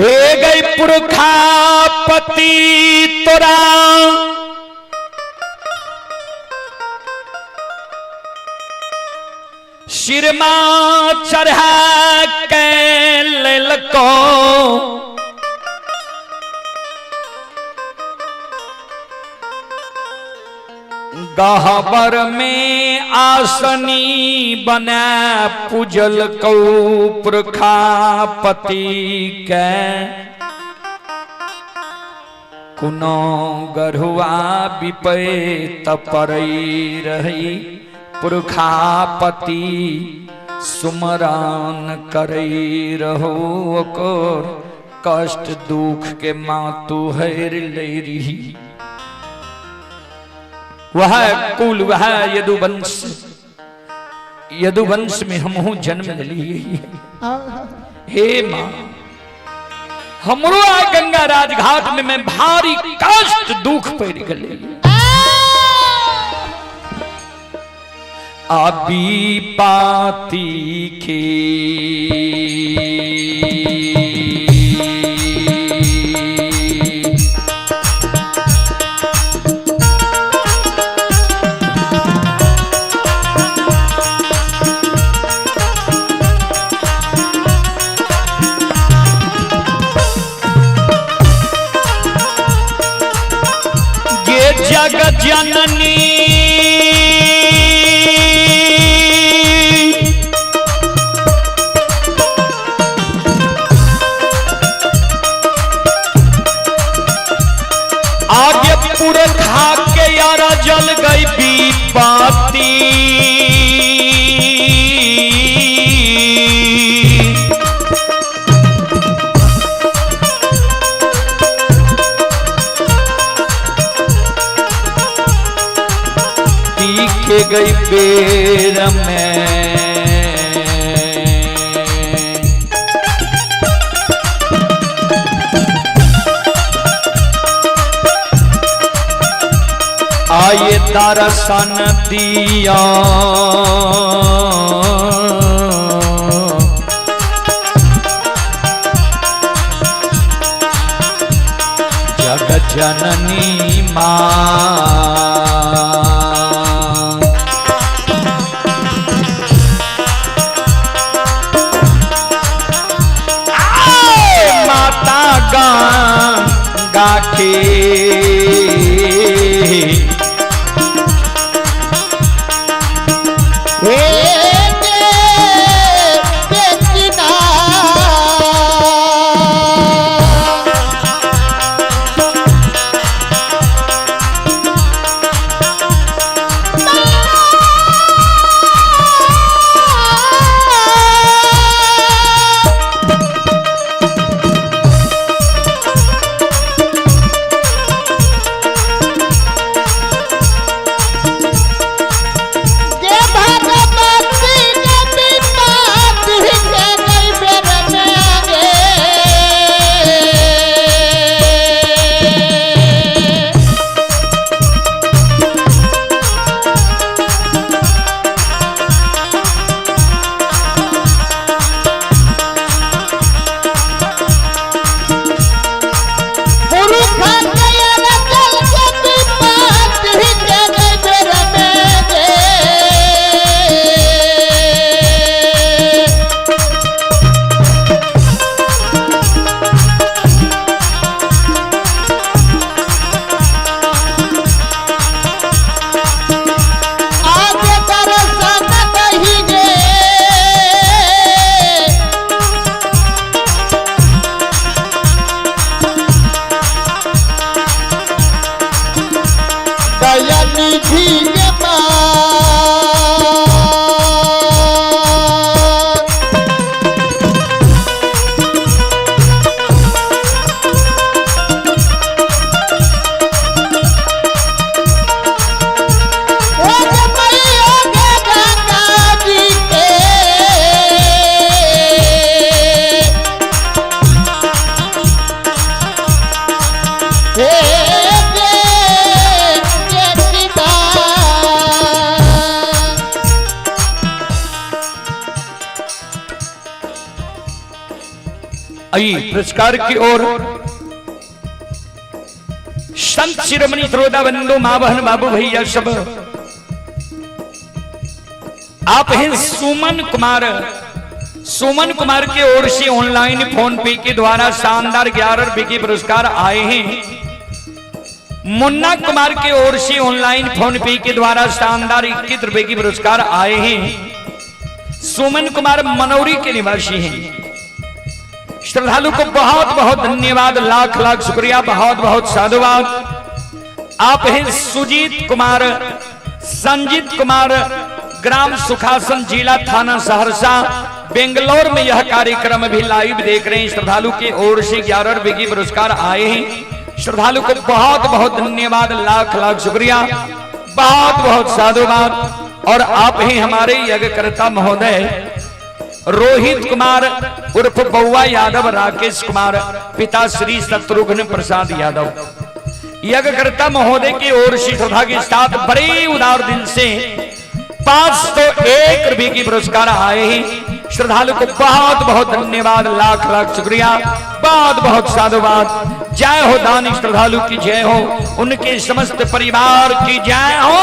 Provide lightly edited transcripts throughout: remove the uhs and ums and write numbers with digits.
हे गई पुरखापति तोरा सिरमा चढ़ा के लेलको गहबर में आसनी बना पूजल कौ पुरखापति के कुनो गढ़ुआ बिपै तपरई रही पुरखापति सुमरान करई रहो ओकर कष्ट दुख के मातु हर ले रही। वह कुल वह यदुवंश, यदुवंश में हमहू जन्म लिए। हे माँ, हमरो आ गंगा राजघाट में मैं भारी कष्ट दुख पड़ गए। अभी पाती के ये जग जननी आगे पुरखा के यारा जल गई बीपाती। तीखे गई बेर में आए दर्शन दिया जग जननी माँ। आए माता गंगा के आइए पुरस्कार की ओर। संत शिरोमणि श्रोता बंधु, माँ बहन, बाबू भैया सब, आप हैं सुमन कुमार। सुमन कुमार की ओर से ऑनलाइन फोन पे के द्वारा शानदार 11 रुपए के पुरस्कार आए हैं। मुन्ना कुमार की ओर से ऑनलाइन फोन पे के द्वारा शानदार 21 रुपए की पुरस्कार आए हैं। सुमन कुमार मनौरी के निवासी हैं। श्रद्धालु को बहुत बहुत धन्यवाद, लाख लाख शुक्रिया, बहुत बहुत साधुवाद। आप हैं सुजीत कुमार, संजीत कुमार, ग्राम सुखासन, जिला थाना सहरसा, बेंगलोर में यह कार्यक्रम भी लाइव देख रहे हैं। श्रद्धालु की ओर से 11 रुपए की पुरस्कार आए हैं। श्रद्धालु को बहुत बहुत धन्यवाद, लाख लाख शुक्रिया, बहुत बहुत साधुवाद। और आप ही हमारे यज्ञकर्ता महोदय रोहित कुमार उर्फ बउआ यादव, राकेश कुमार, पिता श्री शत्रुघ्न प्रसाद यादव, यज्ञकर्ता महोदय की ओर से श्रद्धा के साथ बड़े उदार दिल से 501 रुपए की पुरस्कार आए हैं। श्रद्धालु को बहुत बहुत धन्यवाद, लाख लाख शुक्रिया, बहुत बहुत साधुवाद। जय हो दानी श्रद्धालु की जय हो, उनके समस्त परिवार की जय हो।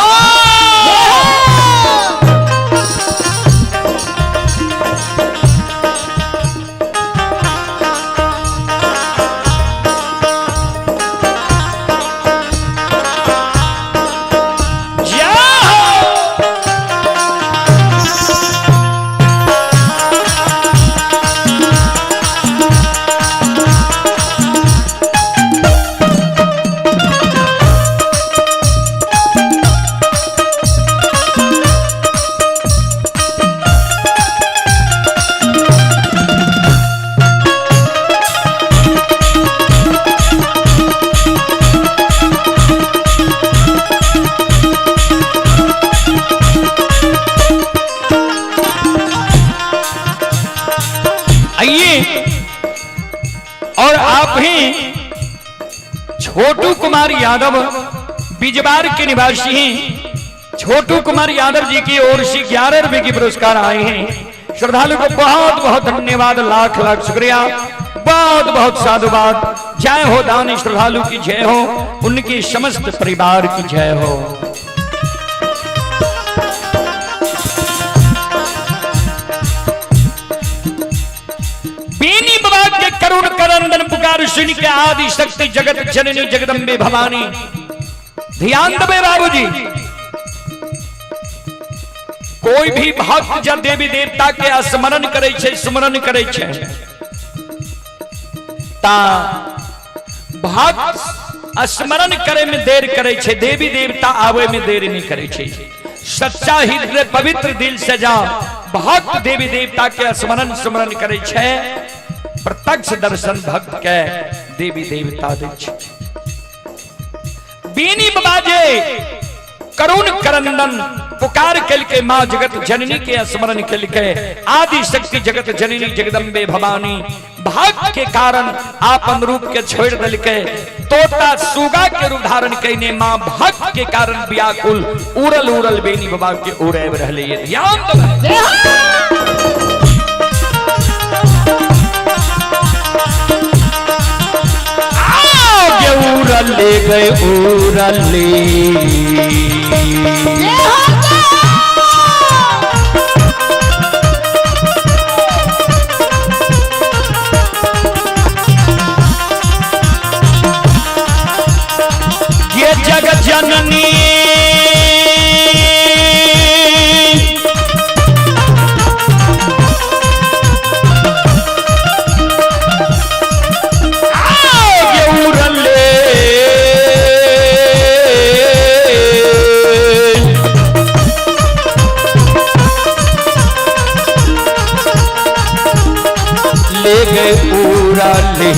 जय हो। आइए, और आप ही छोटू कुमार यादव, बिजबार के निवासी हैं। छोटू कुमार यादव जी की ओर से 11 रुपए की पुरस्कार आए हैं। श्रद्धालु को बहुत बहुत धन्यवाद, लाख लाख शुक्रिया, बहुत बहुत साधुवाद। जय हो दानी श्रद्धालु की जय हो, उनके समस्त परिवार की जय हो। बेनी बाबा के करुण करंदन पुकार सुन के आदि शक्ति जगत जननी जगदम्बे भवानी। ध्यान दबे बाबूजी, कोई भी भक्त जब देवी देवता के स्मरण करे छै, स्मरण करे छै, ता भक्त स्मरण करे में देर करे छै, देवी देवता आवे में देर नहीं करे छै। सच्चा हृदय, पवित्र दिल से जा भक्त देवी देवता के स्मरण स्मरण करे छै, प्रत्यक्ष दर्शन भक्त के देवी देवता दै छै। बीनी बाबा जे करुण करंदन पुकार केलकै, माँ जगत जननी के स्मरण केलकै, आदि शक्ति जगत जननी जगदम्बे भवानी भक्त के कारण आपन रूप के छोड़ देलकै, तोता सुगा के रूप धारण कईने माँ भक्त के कारण व्याकुल उड़ल उड़ल बेनी बाबा के उड़े रहले। ये ध्यान दो। आगे उड़ले गए उड़ले। जय हो। ये जगत जननी आगे उड़ले, ले गए उड़ले।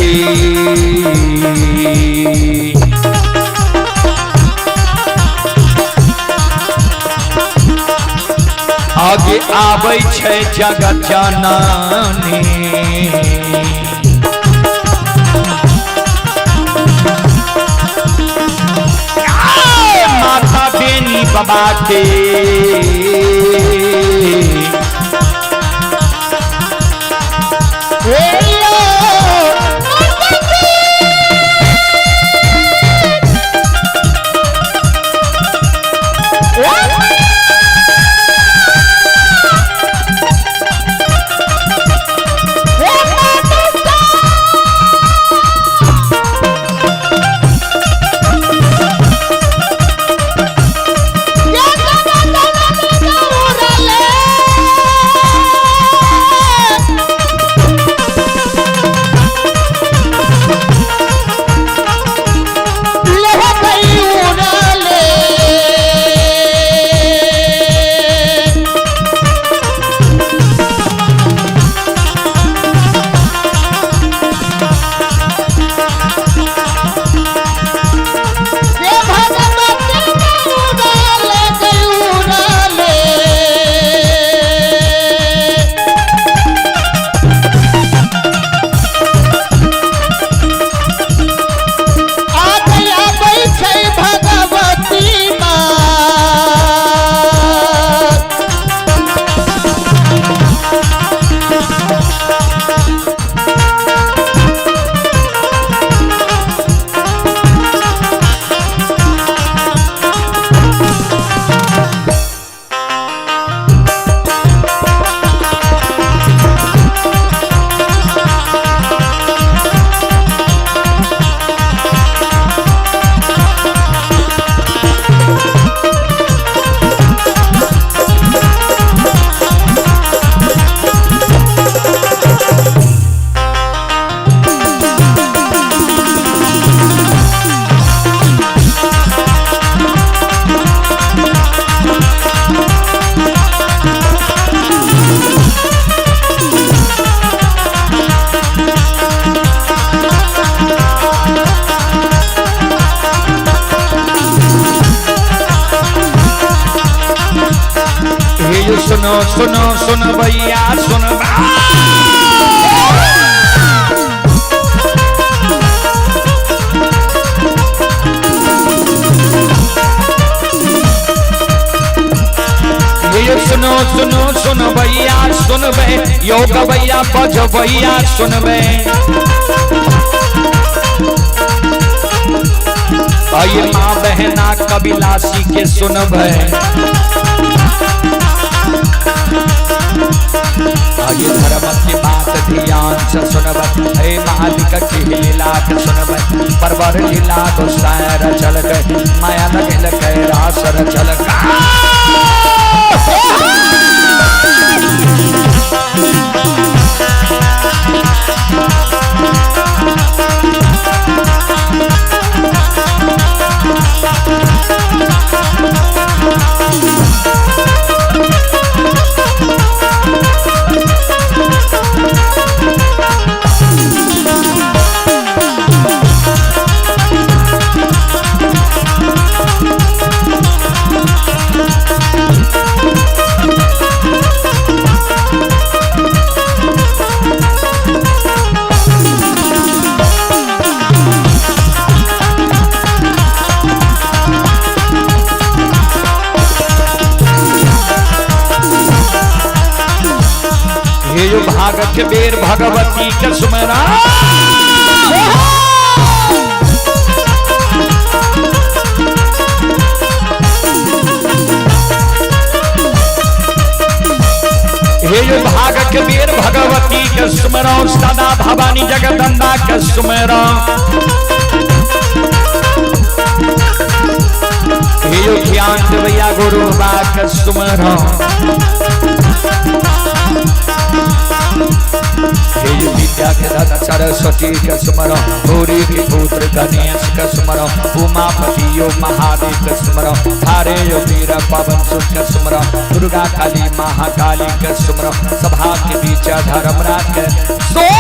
आगे आबै छै जगत जननी, माता बेनी बाबा के। हे। सुनो सुनो सुन भैया सुन। ये सुनो सुनो सुन भैया सुनबे, यो गवैया बजबैया सुनबे। ये माँ बहना कबिलासी के सुनबे। ये धर्म की बात ध्यान से सुनबे, हे मालिक की लीला के सुनबे। परवर लीला गोसाई रचल गए, माया लगल के रास रचल गए। भाग के बेर भगवती के सुमरा। हे भाग के बेर भगवती के सुमरा, सदा भवानी जगदम्बा के सुमरा। हे ज्ञान देवैया गुरु बा के सुमरा। विद्या के दाता सरस्वती के सुमरो, गौरी के पुत्र गणेश के सुमरो, उमापति यो महादेव के सुमरो, थारे यो वीर पवन सुत के सुमरो, दुर्गा काली महाकाली के सुमरो, सभा के बीच धर्मराज के सुमरो।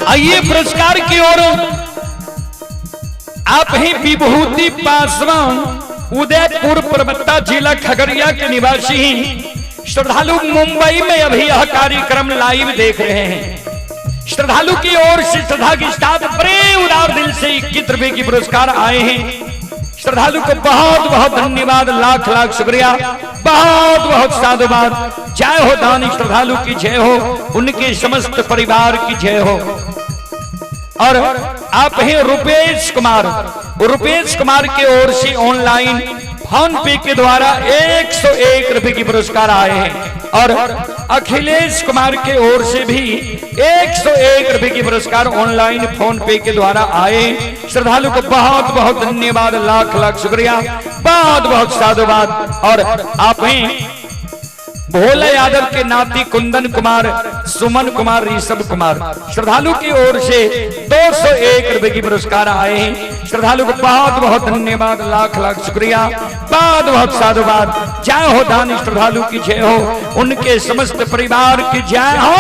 आइए पुरस्कार की ओर आप ही विभूति पासवान उदयपुर परबत्ता जिला खगड़िया के निवासी हैं। श्रद्धालु मुंबई में अभी यह कार्यक्रम लाइव देख रहे हैं। श्रद्धालु की ओर से श्रद्धा के साथ बड़े उदार दिल से 21 रुपए की पुरस्कार आए हैं। श्रद्धालु को बहुत बहुत धन्यवाद, लाख लाख शुक्रिया, बहुत बहुत साधुवाद। जय हो दानी श्रद्धालु की जय हो, उनके समस्त परिवार की जय हो। और आप हैं रुपेश कुमार, रुपेश कुमार के ओर से ऑनलाइन फोन पे के द्वारा 101 रुपए की पुरस्कार आए हैं। और अखिलेश कुमार के ओर से भी 101 रुपए की पुरस्कार ऑनलाइन फोन पे के द्वारा आए। श्रद्धालु को बहुत बहुत धन्यवाद, लाख लाख शुक्रिया, बहुत बहुत साधुवाद। और आप हैं भोला यादव के नाती कुंदन कुमार, सुमन कुमार, ऋषभ कुमार, श्रद्धालु की ओर से 201 रुपए की पुरस्कार आए हैं। श्रद्धालु को बहुत बहुत धन्यवाद, लाख लाख शुक्रिया, बहुत बहुत साधुवाद। जय हो दानी श्रद्धालु की जय हो, उनके समस्त परिवार की जय हो।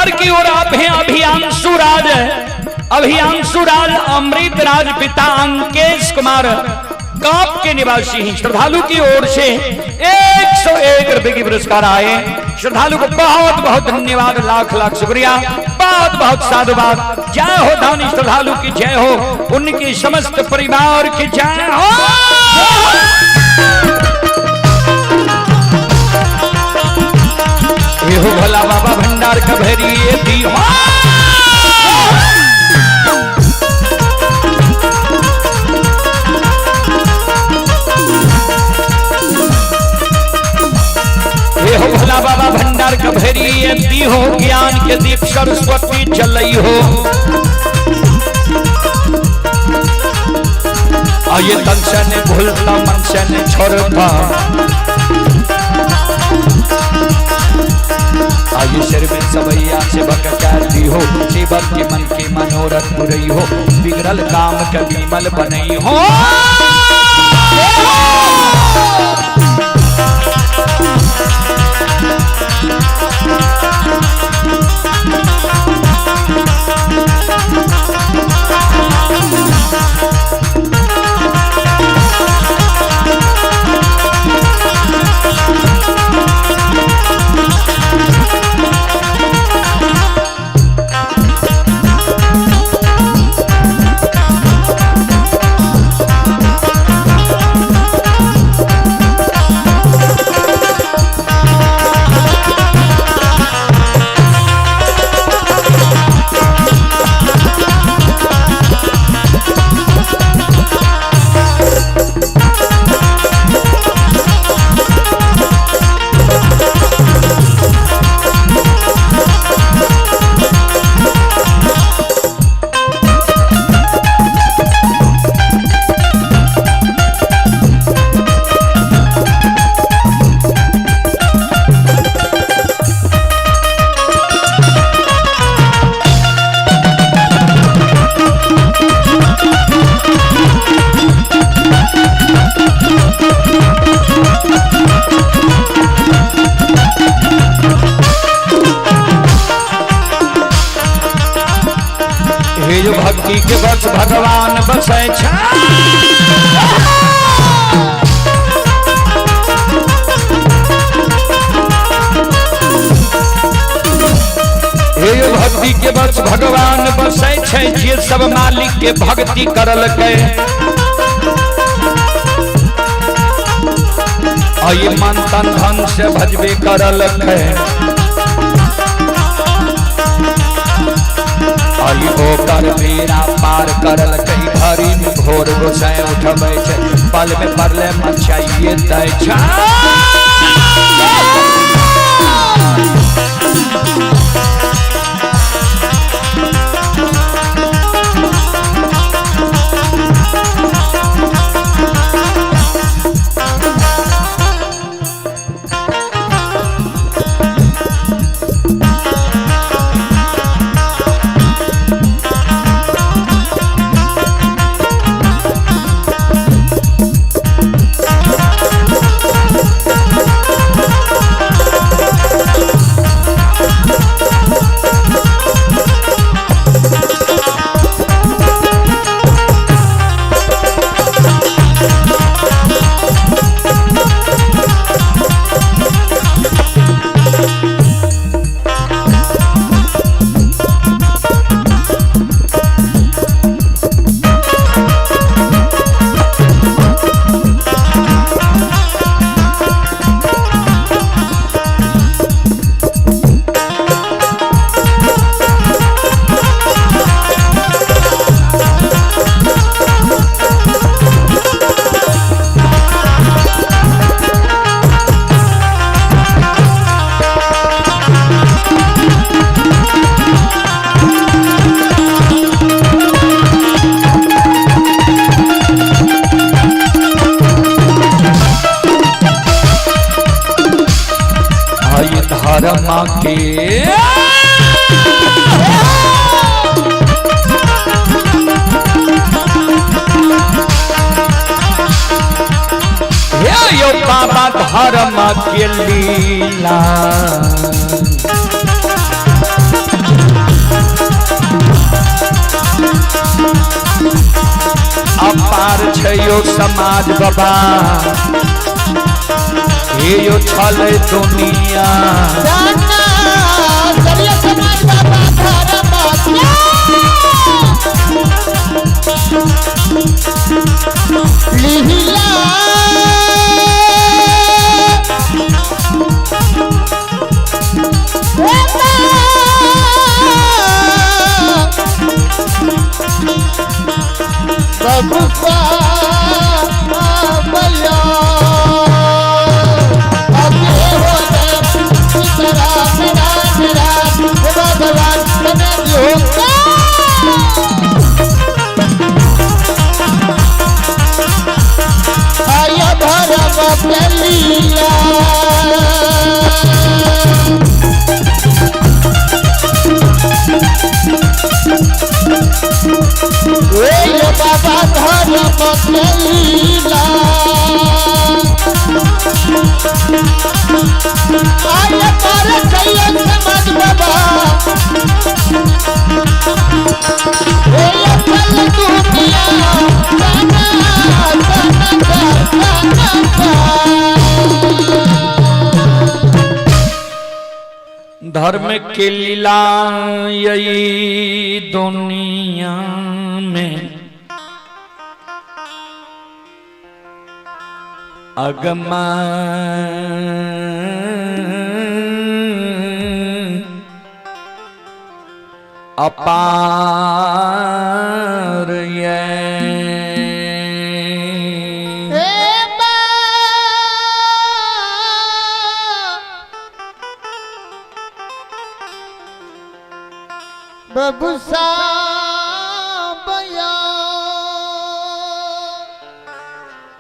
भंडार की ओर आप हैं अभियांशु राज, अभियांशु राज अमृत राज पिता अंकेश कुमार काप के निवासी हैं। श्रद्धालु की ओर से 101 रुपए की पुरस्कार आए। श्रद्धालु को बहुत बहुत धन्यवाद, लाख लाख शुक्रिया, बहुत बहुत साधुवाद। जय हो दानी श्रद्धालु की जय हो, उनके समस्त परिवार की जय हो। ये हो भोला बाबा भंडार कभेरी ये दी हो। ये हो भोला बाबा भंडार कभेरी ये दी हो, ज्ञान के दीप सरस्वती जलई हो। आये तन से ने भूलता मन से ने छोड़ता, आये सिर में सवैया सेवक दी हो, सेवक के मन के मनोरथ पुरई हो, बिगड़ल काम के विमल बनई हो। हे जो भक्ति के बस भगवान बसै छा। हे जो भक्ति के बस भगवान बसै छै, जे सब मालिक के भक्ति करलकै। आई मन तन धन से भजबे करलकै। आई ओकर बेड़ा पार करलकै, घड़ी में भोर गोसाई उठबै छै, पल में पड़ले मचाइए दै छै। धर्म के हे यो बाबा धर्म के लीला। अपार छै यो समाज बाबा, हे यो छल दुनिया। समाज बाबा धर्म लीला बाबा धर्म लीला आय पर समाज बाबा चल दुनिया धर्म के लीला यही दुनिया में अगमा अपार ये। बबुसा बया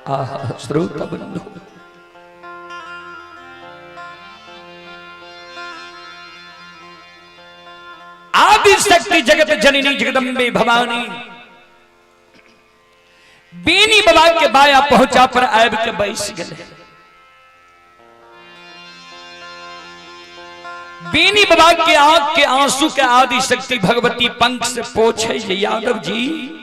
आहा श्रोता बंधु, आदि शक्ति जगत जननी जगदम्बे भवानी बीनी बाबा के बाया पहुंचा पर आब के बैस गए। बीनी बाबा के आंख के आंसू के आदि शक्ति भगवती पंख से पोछे जे यादव जी,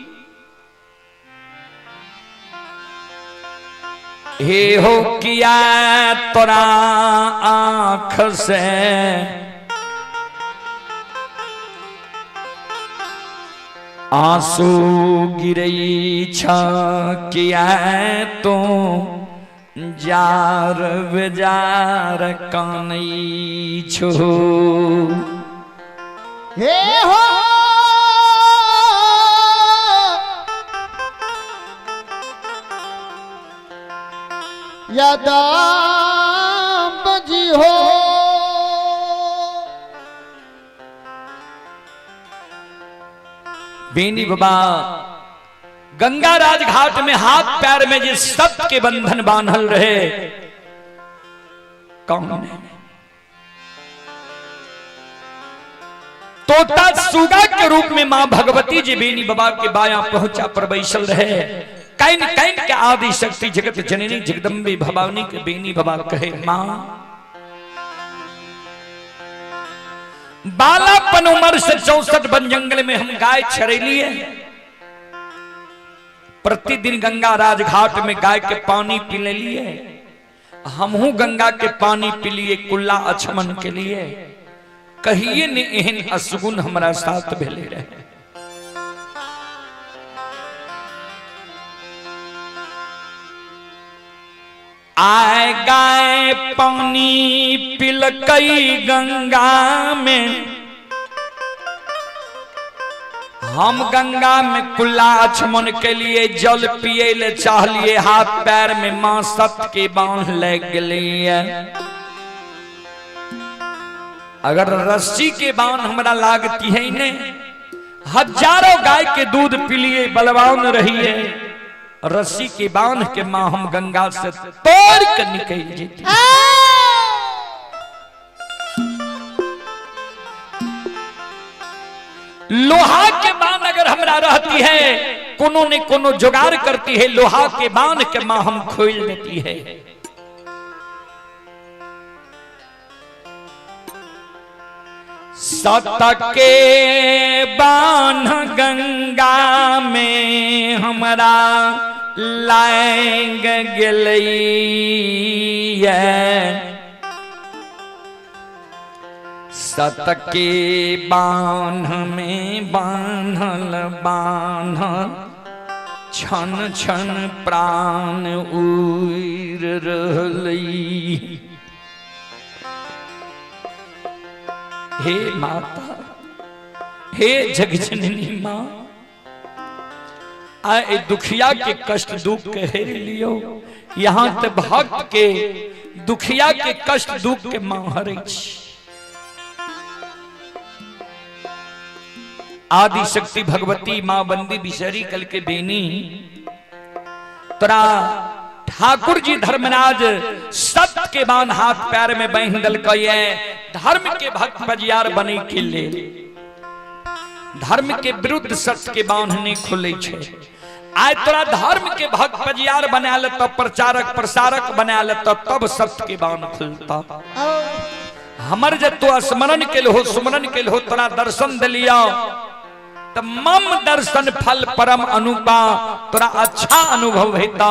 हे हो किया तोरा आंख से आंसू गिरई छ, किया तो जार बेजार कानई छो। हे हो यादाम जी हो, बेनी बाबा गंगा राज घाट में हाथ पैर में जिस सब के बंधन बांधल रहे कौन है? तोता सुगा के रूप में मां भगवती जी बेनी बाबा के बाया पहुंचा पर बैसल रहे। Can can के आदि शक्ति जगत जननी जगदम्बे भवानी के बेनी बाबा कहे, मां बालापन उम्र से 64 वन जंगल में हम गाय चरेलिए, प्रतिदिन गंगा राज घाट में गाय के पानी पी ले लिए, हमहू गंगा के पानी पी लिए कुल्ला अछमन के लिए, कहिए ने एहन असगुन हमरा साथ भेले रहे। आए गाय पानी पिलकई गंगा में, हम गंगा में कुल्ला अछमन के लिए जल पिए ले चाहलिए, हाथ पैर में मां सत के बांध ले गलिए। अगर रस्सी के बांध हमरा लागती है ने, हजारों गाय के दूध पिलिए बलवान रहिए, रस्सी के बांध के मां हम गंगा से तोड़ के निकल जेती। लोहा के बांध अगर हमरा रहती है, कोनो ने कोनो जुगाड़ करती है, लोहा के बांध के मां हम खोल देती है। सत के बान्ह गंगा में हमरा लाग गेलैया। सत के बान्ह में बान्हल बान्हल क्षण क्षण प्राण उड़ि रहलै। हे माता, हे जगजननी माँ, आए दुखिया के कष्ट दुख के हेर लियो। यहाँ ते भक्त के दुखिया के कष्ट दुख के माँ हरै छी। आदि शक्ति भगवती माँ बंदी बिसरी कल के बेनी तोरा ठाकुर जी धर्मराज सत्य के बान हाथ पैर में बांध दिलकै धर्म के भक्त बजियार बने के लेल। धर्म के विरुद्ध सत्य के बांध नहीं खुले छे। आय तोरा धर्म के भक्त बजियार बना लेता, प्रचारक प्रसारक बना लेता, तब सत्य के बांध खुलता। हमर जे तू स्मरण के हो सुमरन के हो तोरा दर्शन दिलिया त मम दर्शन फल परम अनुपा, तोरा अच्छा अनुभव हेता।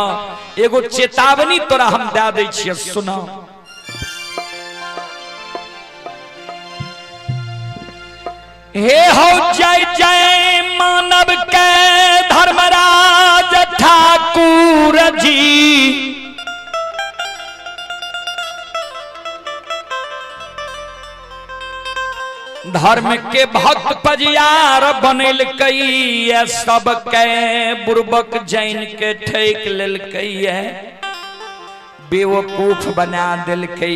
एगो चेतावनी तोरा हम दे दै छियै, सुना। हे हो जय जय मानव के धर्मराज ठाकुर जी, धर्म के भक्त पजियार बनेलकै सबके बुर्बक जैन के ठेक लेलकै, बेवकूफ बना देलकै,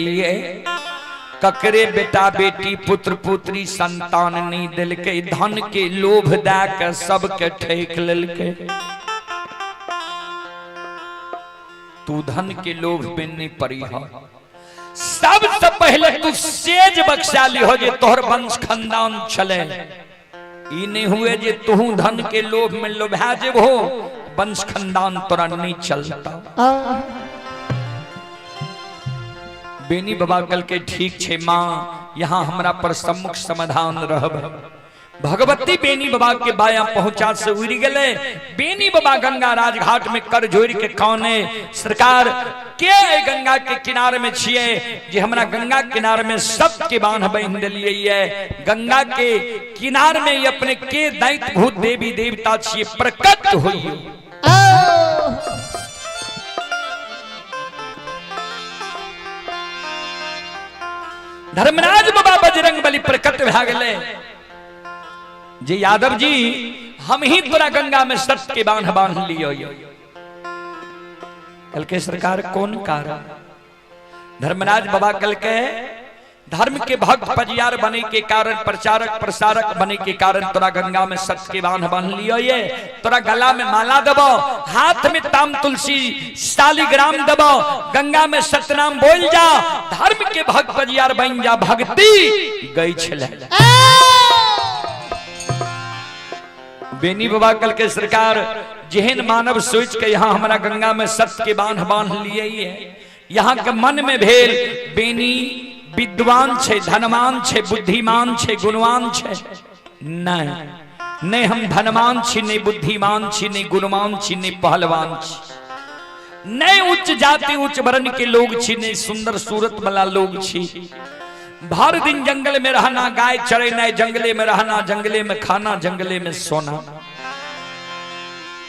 ककरे बेटा बेटी पुत्र पुत्री संतान नहीं देलकै, धन के लोभ दए के सबके ठेक लेलकै। तू धन के लोभ में नहीं पड़ी हो। सबसे पहले तू सेज बख्शा ली हो जे तोहर वंश खानदान छले। ई नहीं हुए जे तू धन के लोभ में लोभा जेबहो, वंश खानदान तोरा नहीं चलता। बेनी बाबा कल के ठीक छे माँ, यहाँ हमरा पर सम्मुख समाधान रहब। भगवती बेनी बाबा के बाया पहुंचा से उड़ गए। बेनी बाबा गंगा राजघाट में कर जोड़ के काने, सरकार के गंगा के किनारे में छिए जे हमरा गंगा किनारे में सबके बांध बांध दिलिए ये। गंगा के किनार में ये अपने के दैत भूत देवी देवता छिए प्रकट होइयो। धर्मराज बाबा बजरंग बली प्रकट भए गेले जे यादव जी हम ही तोरा गंगा में सत्य के बांध बांध लियो। कल के सरकार कौन कारण? धर्मराज बाबा कल के धर्म के भक्त पजियार बने के कारण, प्रचारक प्रसारक बने के कारण तोरा गंगा में सत्य के बांध बांध लियो ये। तोरा गला में माला दबो, हाथ में ताम तुलसी शालिग्राम दबो, गंगा में सतनाम बोल जा, धर्म के भक्त पजियार बन जा। भक्ति गई छले। बेनी बाबा कल के सरकार जेहन मानव सोच के यहाँ हमारा गंगा में सत्य के बांध बांध लिए ही है। यहाँ के मन में भेल बेनी विद्वान छे, धनवान छे, बुद्धिमान छे, गुणवान छे। नहीं नहीं, हम धनवान छी, नहीं बुद्धिमान छी, नहीं गुणवान छी, नहीं पहलवान छी, नहीं उच्च जाति उच्च वर्ण के लोग छी, नहीं सुंदर सूरत वाला लोग छी। भर दिन जंगल में रहना, गाय चरेना, जंगले में रहना, जंगले में खाना, जंगले में सोना।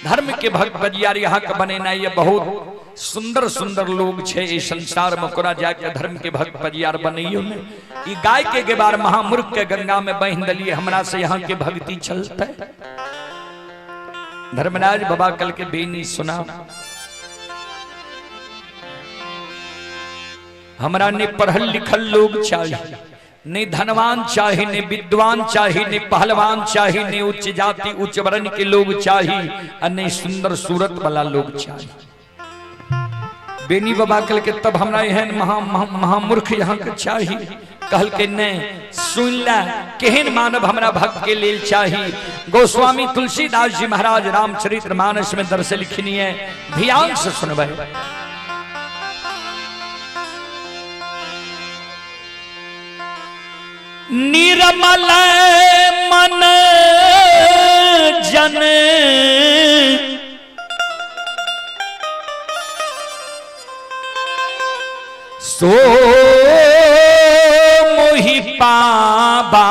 धर्म के भक्त बजियार यहाँ के बनेना ये बहुत सुंदर सुंदर लोग छे इस संसार में। कोरा जाके धर्म के भक्त बजियार बनैयो ने ई गाय के गेबार महामूर्ख के गंगा में बहिन दलिए, हमरा से यहाँ के भक्ति चलते। धर्मराज बाबा कल के बेनी सुना, हमरा ने पढ़ल लिखल लोग चाहिए, ने धनवान चाहिए, ने विद्वान चाहिए, ने पहलवान चाहिए, ने उच्च जाति उच्च वर्ण के लोग चाहिए, और ने सुंदर सूरत वाला लोग चाहिए। बेनी बाबा कल के तब हमरा एहन महा महा महामूर्ख यहाँ के चाहिए। कहल के ने सुन ला केहन मानव हमरा भक्त के लेल चाहिए। गोस्वामी तुलसीदास जी महाराज रामचरित्र मानस में दर्श लिखनी है, ध्यान से सुनबे। निर्मल मन जन सो मोहि पाबा।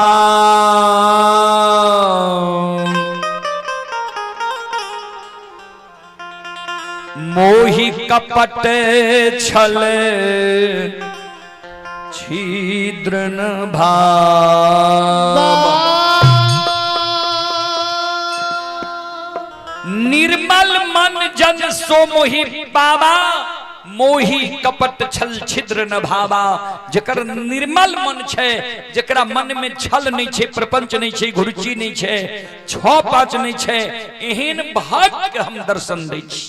मोहि कपट छल छिद्र न भाव। निर्मल मन जन सो मोहि पावा, मोहि कपट छल छिद्र न भावा। जकर निर्मल मन छै, जकरा मन में छल नहीं छै, प्रपंच नहीं छै, घुरुचि नहीं छै, छह पांच नहीं छै, एहन भक्त के हम दर्शन दै छी।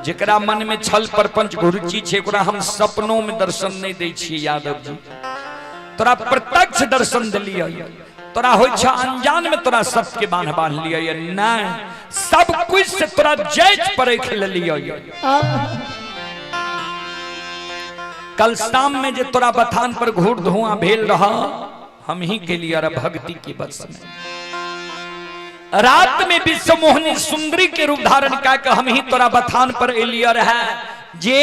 जकरा मन में छल प्रपंच घुरुचि छै, ओकरा हम सपनों में दर्शन नहीं दै छी। यादव जी, तोरा प्रत्यक्ष दर्शन दिलियै, तोरा होइ छ अनजान में तोरा सबके बांध बांध लियै नहीं, सब कुछ से तोरा जायज परख लेलियै। कल शाम में जे तोरा बथान पर घूर धुआं भेल रहा, हम ही के लिए अरे भक्ति के बस में। रात में विश्व मोहनी सुंदरी के रूप धारण कऽ के हम ही तोरा बथान पर एलियै रहे, जे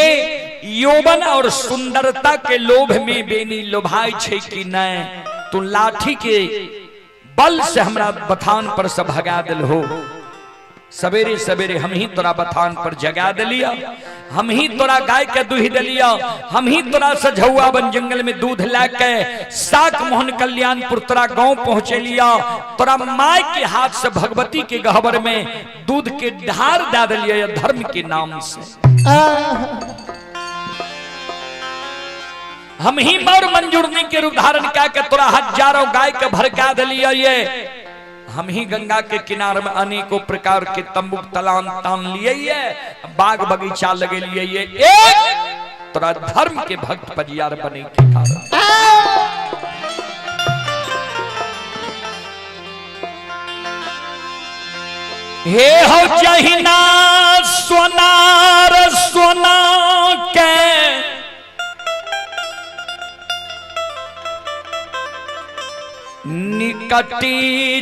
यौवन और सुंदरता के लोभ में बेनी लोभाय छै कि नहीं, तू लाठी के बल से हमरा बथान पर से भगा दिल हो। सवेरे सवेरे हम ही तोरा बथान पर जगा दिलिया, हम ही तोरा गाय के दूहि दिलिया, हम ही तोरा से झौआ बन जंगल में दूध ला के साक मोहन कल्याणपुर तोरा गांव पहुंचे लिया, तोरा माय के हाथ से भगवती के गहबर में दूध के ढार दे दिलिया धर्म के नाम से। हम ही मौर मंजूरनी के रूप धारण कऽ के तोरा हजारों गाय के भड़का दिलिया, ये हम ही गंगा के किनार में अनेकों प्रकार के तंबू तलान तान लिए ये, बाग बगीचा लगे लिए ये, एक तोरा धर्म के भक्त पजियार बने के कारण। हे हो जहिना सोनार सोना के निकटी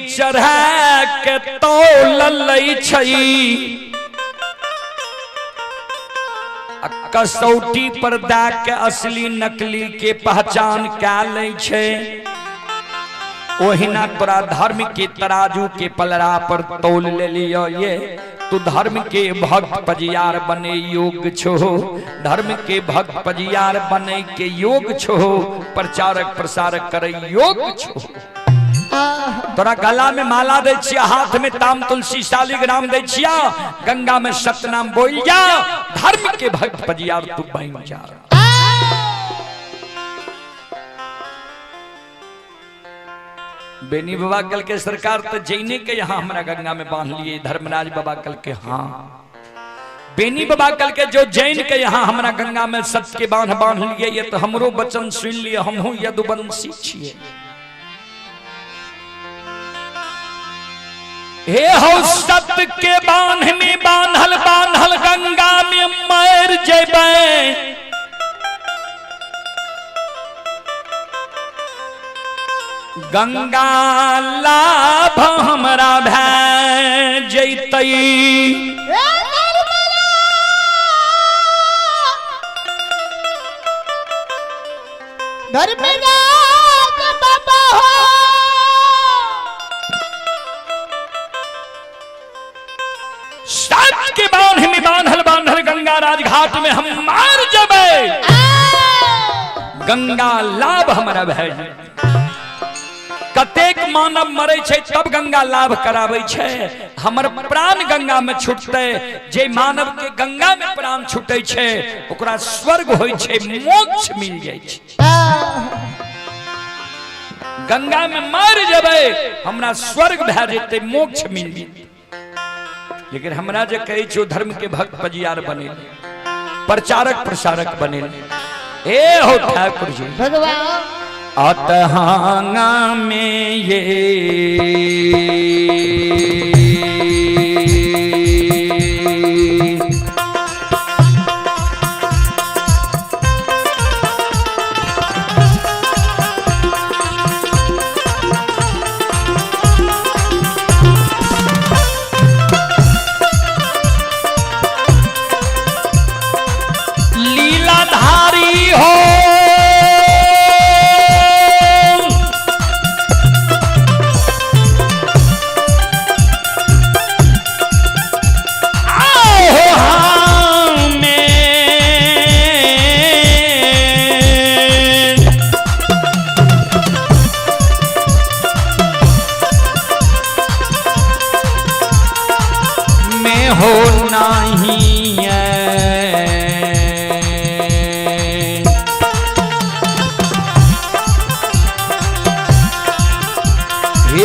चढ़ा के तौल लै छै, आ कसौटी पर दए के असली नकली के पहचान कए लै छै, ओहिना तोरा धर्म के तराजू के पलड़ा पर तौल लेलियो ये। तू धर्म के भक्त पजियार बने योग्य छो, धर्म के भक्त पजियार बने के योग्य छो, प्रचारक प्रसारक करे योग्य छो। तोरा गला में माला दै छिया, हाथ में ताम तुलसी शालिग्राम दै छिया, गंगा में सतनाम बोल जा, धर्म के भक्त पजियार तू बन जा। बेनी बाबा कल के सरकार तो जैने के यहाँ हमरा गंगा में बांध लिए। धर्मराज बाबा कल के हाँ, बेनी बाबा कल के जो जैन के यहाँ हमरा गंगा में सत्य के बांध बांध लिए, ये तो हमरो वचन सुन लिए, हमहू यदुवंशी छिए। हे हो सत्य के बांध में बांधल बांधल गंगा में मर जेबै, गंगा लाभ हमरा भए जैतै। धर्मराज बाबा हो, सत्य के बांध में बांधल बांधल गंगा राजघाट में हम मार जबै, गंगा लाभ हमरा भए जैतै। कतेक मानव मरे छै तब गंगा लाभ कराबै छै, हमर प्राण गंगा में छूटतै। जे मानव के गंगा में प्राण छूटै छै ओकरा स्वर्ग होइ छै, मोक्ष मिल जाइ छै। गंगा में मर जेबै हमरा स्वर्ग भए जेतै, मोक्ष मिल जेतै। लेकिन हमरा जे कहै छै धर्म के भक्त पजियार बने, प्रचारक प्रसारक बने। हे हो ठाकुर जी भगवान अतहांगा में ये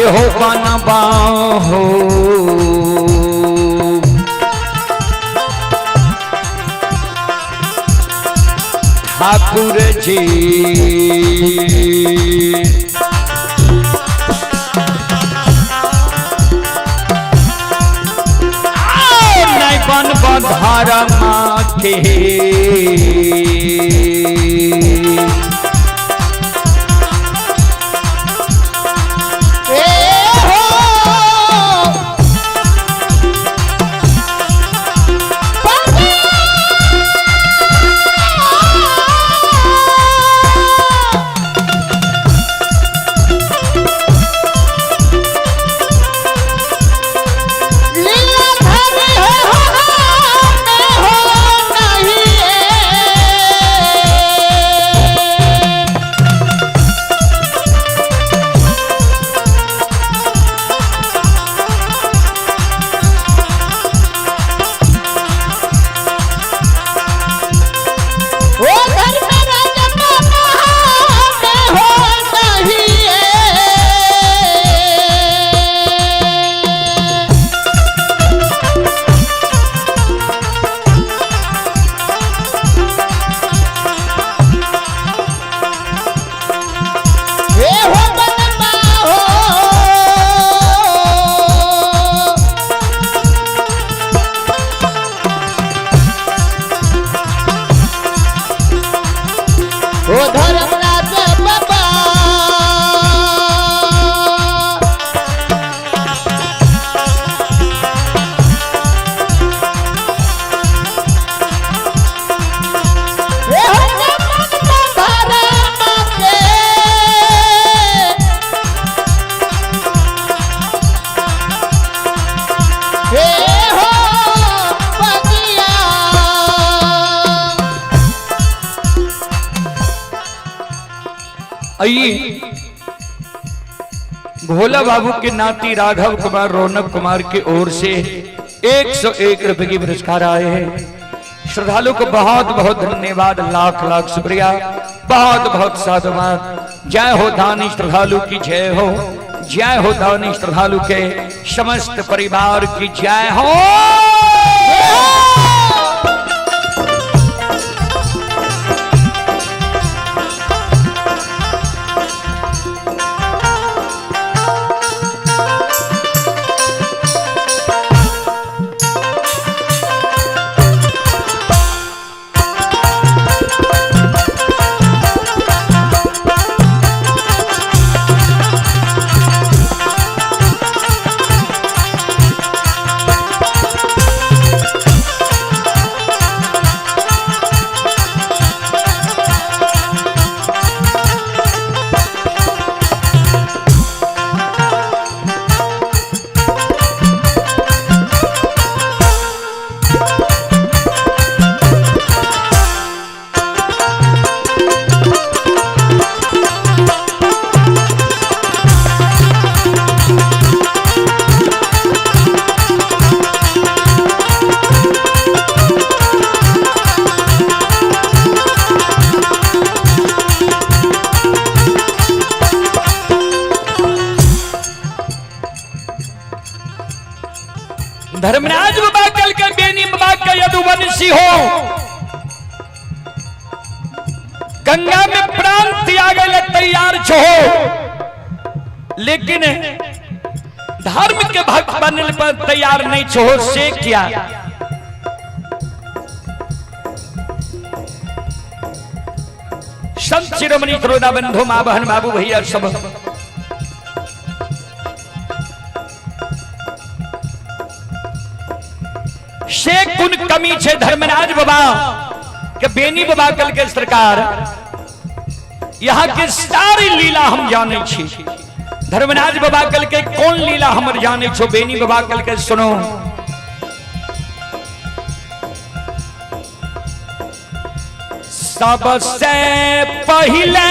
हो बनबा हो। ठाकुर जी नहीं बनबा धर्म के। ए हो लीला धर हो मैं हो नहीं। ओ घर में राजा बाबा मैं हो नहीं। हे हो बनबा हो। ओ धर्मराज बाबा हे हो बनबा धर्म के। हे हो बगिया। आइए भोला बाबू के नाती राघव कुमार रौनक कुमार की ओर से 101 रुपए की पुरस्कार आए हैं। श्रद्धालु को बहुत बहुत धन्यवाद, लाख लाख शुक्रिया, बहुत बहुत साधुवाद। जय हो दानी श्रद्धालु की जय हो, जय हो दानी श्रद्धालु के समस्त परिवार की जय हो। धर्मराज बाबा कल के बेनी बाबा के यदुवंशी हो, गंगा में प्राण त्याग ले तैयार छो, लेकिन धर्म के भक्त बनने पर तैयार नहीं छो, से क्या? संत शिरोमणि श्रोता बंधु माँ बहन बाबू भैया सब से कुन कमी छे धर्मराज बाबा के बेनी बाबा कल के सरकार यहाँ के सारी लीला हम जाने छी। धर्मराज बाबा कल के कौन लीला हम जाने छो? बेनी बाबा कल के सुनो, सबसे पहले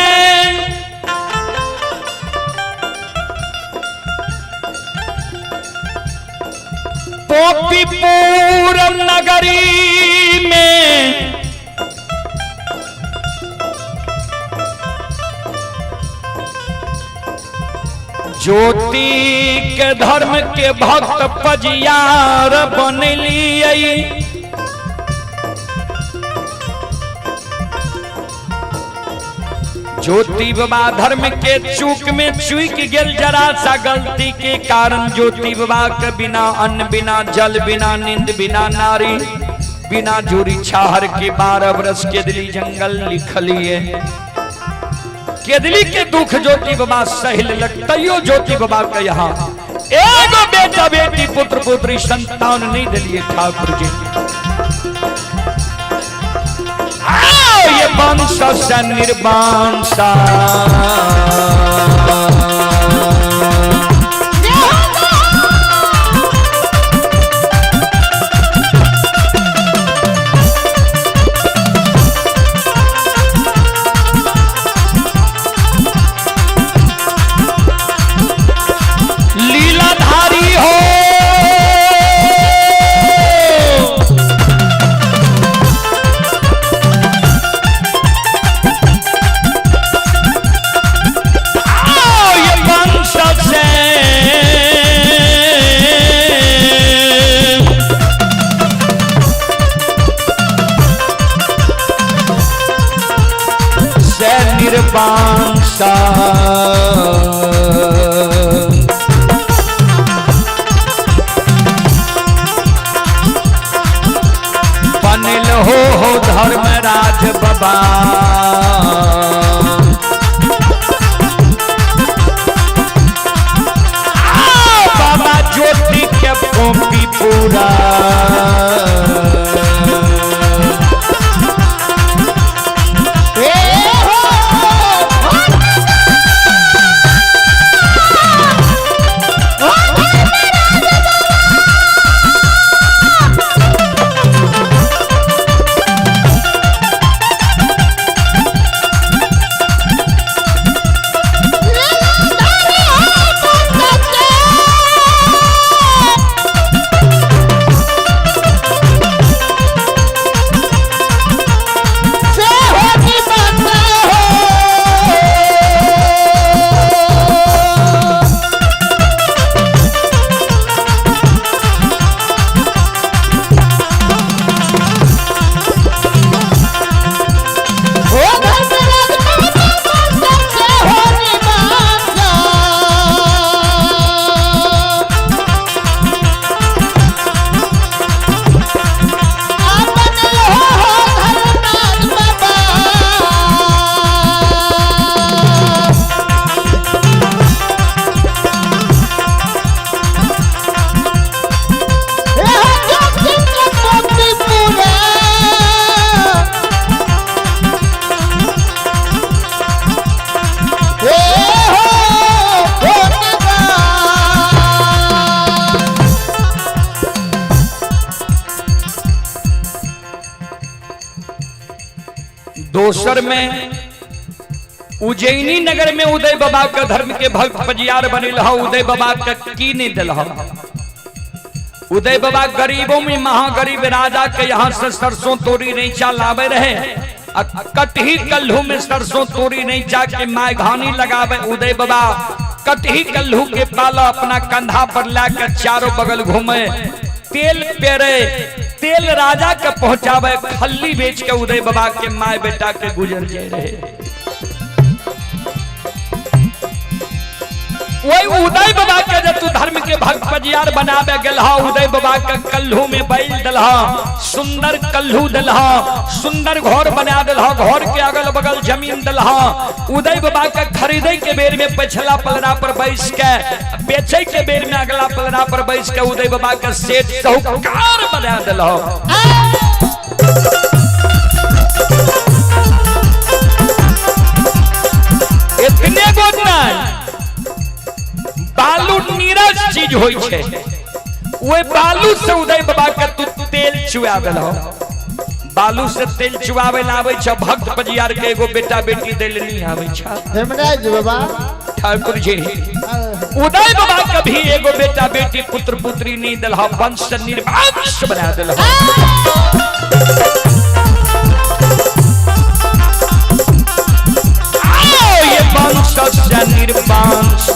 पोपीपुर नगरी में ज्योति के धर्म के भक्त पजियार बनलियै। ज्योति बाबा धर्म के चूक में चूक गेल जरा सा गलती के कारण। ज्योति बाबा के बिना अन्न बिना जल बिना नींद बिना नारी बिना जोरी छाहर के 12 वर्ष केदली जंगल लिखलिए। केदली के दुख ज्योति बाबा सहिल तैयो ज्योति बाबा के यहाँ एगो बेटा बेटी पुत्र पुत्री संतान नहीं दिलिए ठाकुर जी। ये वंश से निर्वंश लीलाधारी हो। ये वंश से से निर्वंश बनल हो धर्मराज बाबा। बाबा ज्योति के कॉपी पूरा दोसर में उज्जैनी नगर में उदय बाबा के धर्म के भक्त पजियार बनिल ह। उदय बाबा के की नहीं दिल। उदय बाबा गरीबों में महागरीब राजा के यहाँ से सरसों तोरी रैचा लावे रहे। कटही कल्हू में सरसों तोरी रैचा के my घानी लगावे। उदय बाबा कटही कल्हू के पाला अपना कंधा पर लाकर चारों बगल घूमे, तेल पेरे, तेल राजा के पहुंचावे, खल्ली बेच के उदय बाबा के my बेटा के गुजर जाए रहे। वही उदय बाबा के जब तू धर्म के भक्त पजियार बनावे गेल हा, उदय बाबा के कल्हू में बैल दलहा, सुंदर कल्हू दलहा, सुंदर घर बना दलहा, घर के अगल बगल जमीन दलहा। उदय बाबा के खरीदे के बेर में पिछला पलड़ा पर बैस के, बेचे के बेर में अगला पलड़ा पर बैस के उदय बाबा के सेठ साहूकार बना दलहा। इतने गो नहीं, बालू नीरज चीज होई छे, ओए बालू से उदय बाबा के तू तेल चुआ देलहो। बालू से तेल चुआवे लावे छ भक्त पजियार के एगो बेटा बेटी देल नहीं आवे छ। धर्मराज बाबा ठाकुर जी उदय बाबा कभी एगो बेटा बेटी पुत्र पुत्री नहीं दिलहो, वंश निर्वंश बना दिलहो। ये वंश निर्वंश।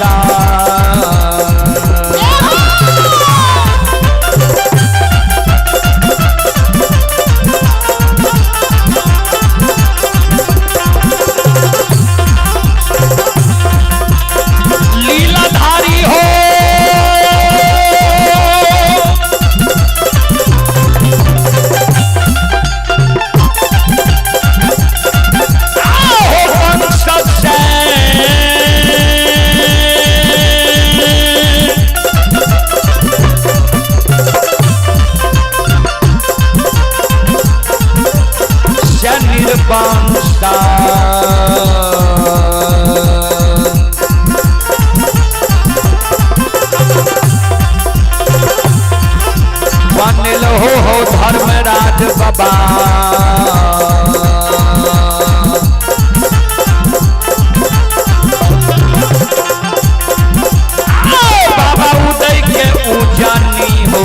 बंसा। बनल हो धर्मराज बाबा। बाबा उदय के उजानी हो।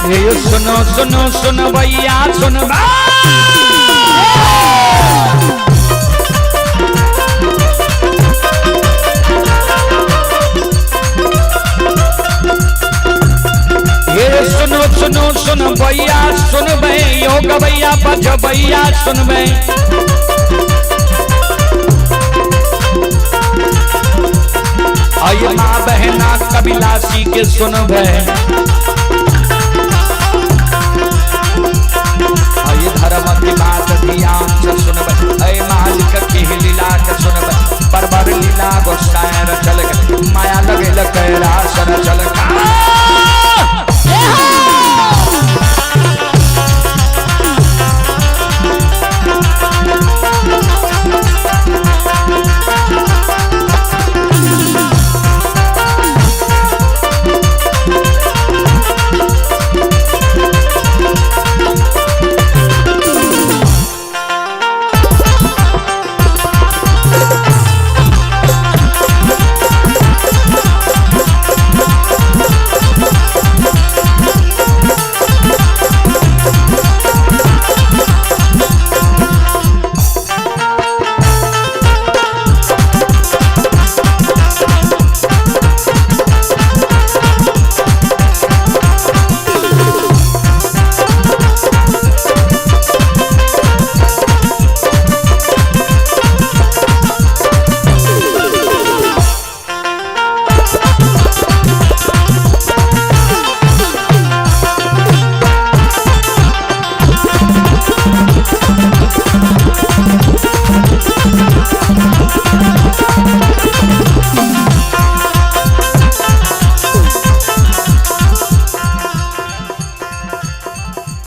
ये सुनो सुनो सुनो भैया सुनो। ये सुनो सुनो सुनो भैया सुन बे, योग भैया बज भैया सुन बे। आये माँ बहना कबिलासी के सुन बे। धर्म की बात ध्यान से सुनबे, ऐ मालिक की लीला के सुनबे। बरबर लीला गोसाई रचल के, माया लगेल कैलाश रचल का।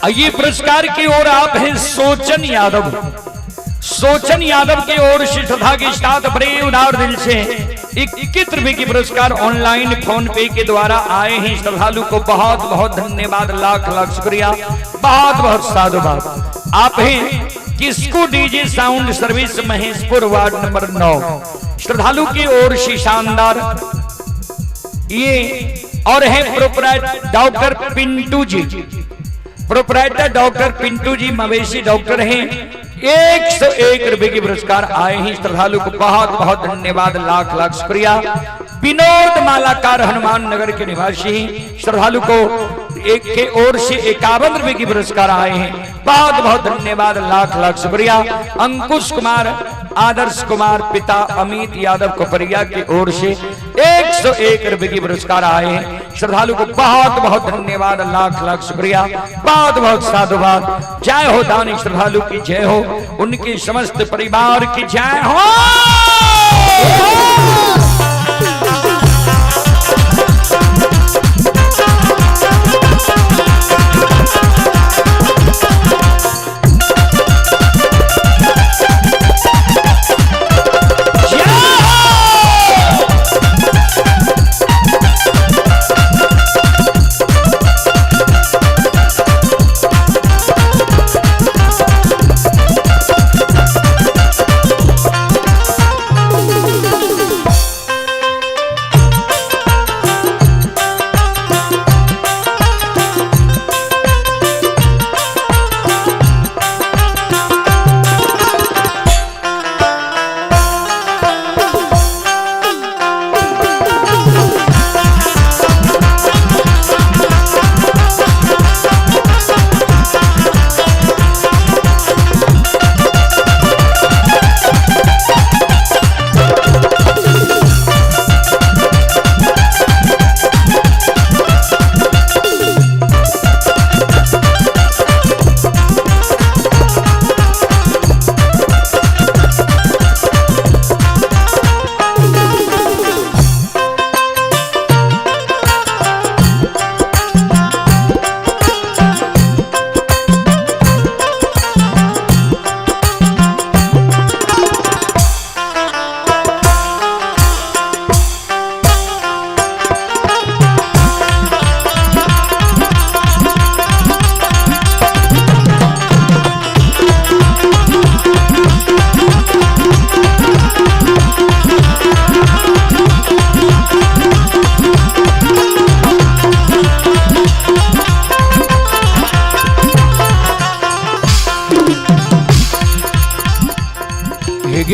ये पुरस्कार की ओर आप हैं सोचन यादव। सोचन यादव की ओर से श्रद्धा के साथ बड़े उदार दिल से 21 रुपए की पुरस्कार ऑनलाइन फोन पे के द्वारा आए हैं। श्रद्धालु को बहुत बहुत धन्यवाद, लाख लाख शुक्रिया, बहुत बहुत साधुवाद। आप हैं Kisku DJ sound service Maheshpur ward number 9। श्रद्धालु की ओर से शानदार ये और है proprietor doctor Pintu ji. Proprietor doctor Pintu ji मवेशी डॉक्टर हैं। 101 रुपए के पुरस्कार आए हैं। श्रद्धालु को बहुत बहुत धन्यवाद, लाख लाख शुक्रिया। विनोद मालाकार हनुमान नगर के निवासी श्रद्धालु को एक के ओर से 51 रुपए की पुरस्कार आए हैं। बहुत बहुत धन्यवाद, लाख लाख शुक्रिया। अंकुश कुमार, आदर्श कुमार पिता अमित यादव कोपरिया की ओर से 101 रुपए की पुरस्कार आए हैं। श्रद्धालु को बहुत बहुत धन्यवाद, लाख लाख शुक्रिया, बहुत बहुत साधुवाद। जय हो दानी श्रद्धालु की जय हो, उनके समस्त परिवार की जय हो। जय हो।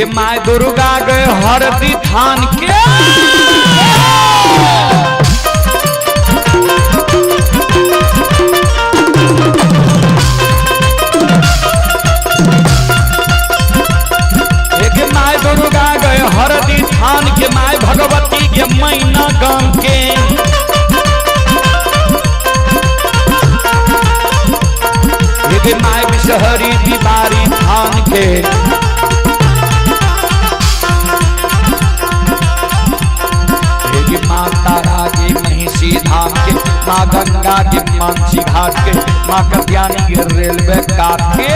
गे माय दुर्गा गए हरदी थान के। गे my Durga गए हरदी थान के, my Bhagwati के मैना गाम के। गे my Bishahari दीवारी थान के। गे माँ तारा के महिषी धाम के, माँ गंगा के मानसी घाट के, माँ कत्यानी के रेलवे काट के।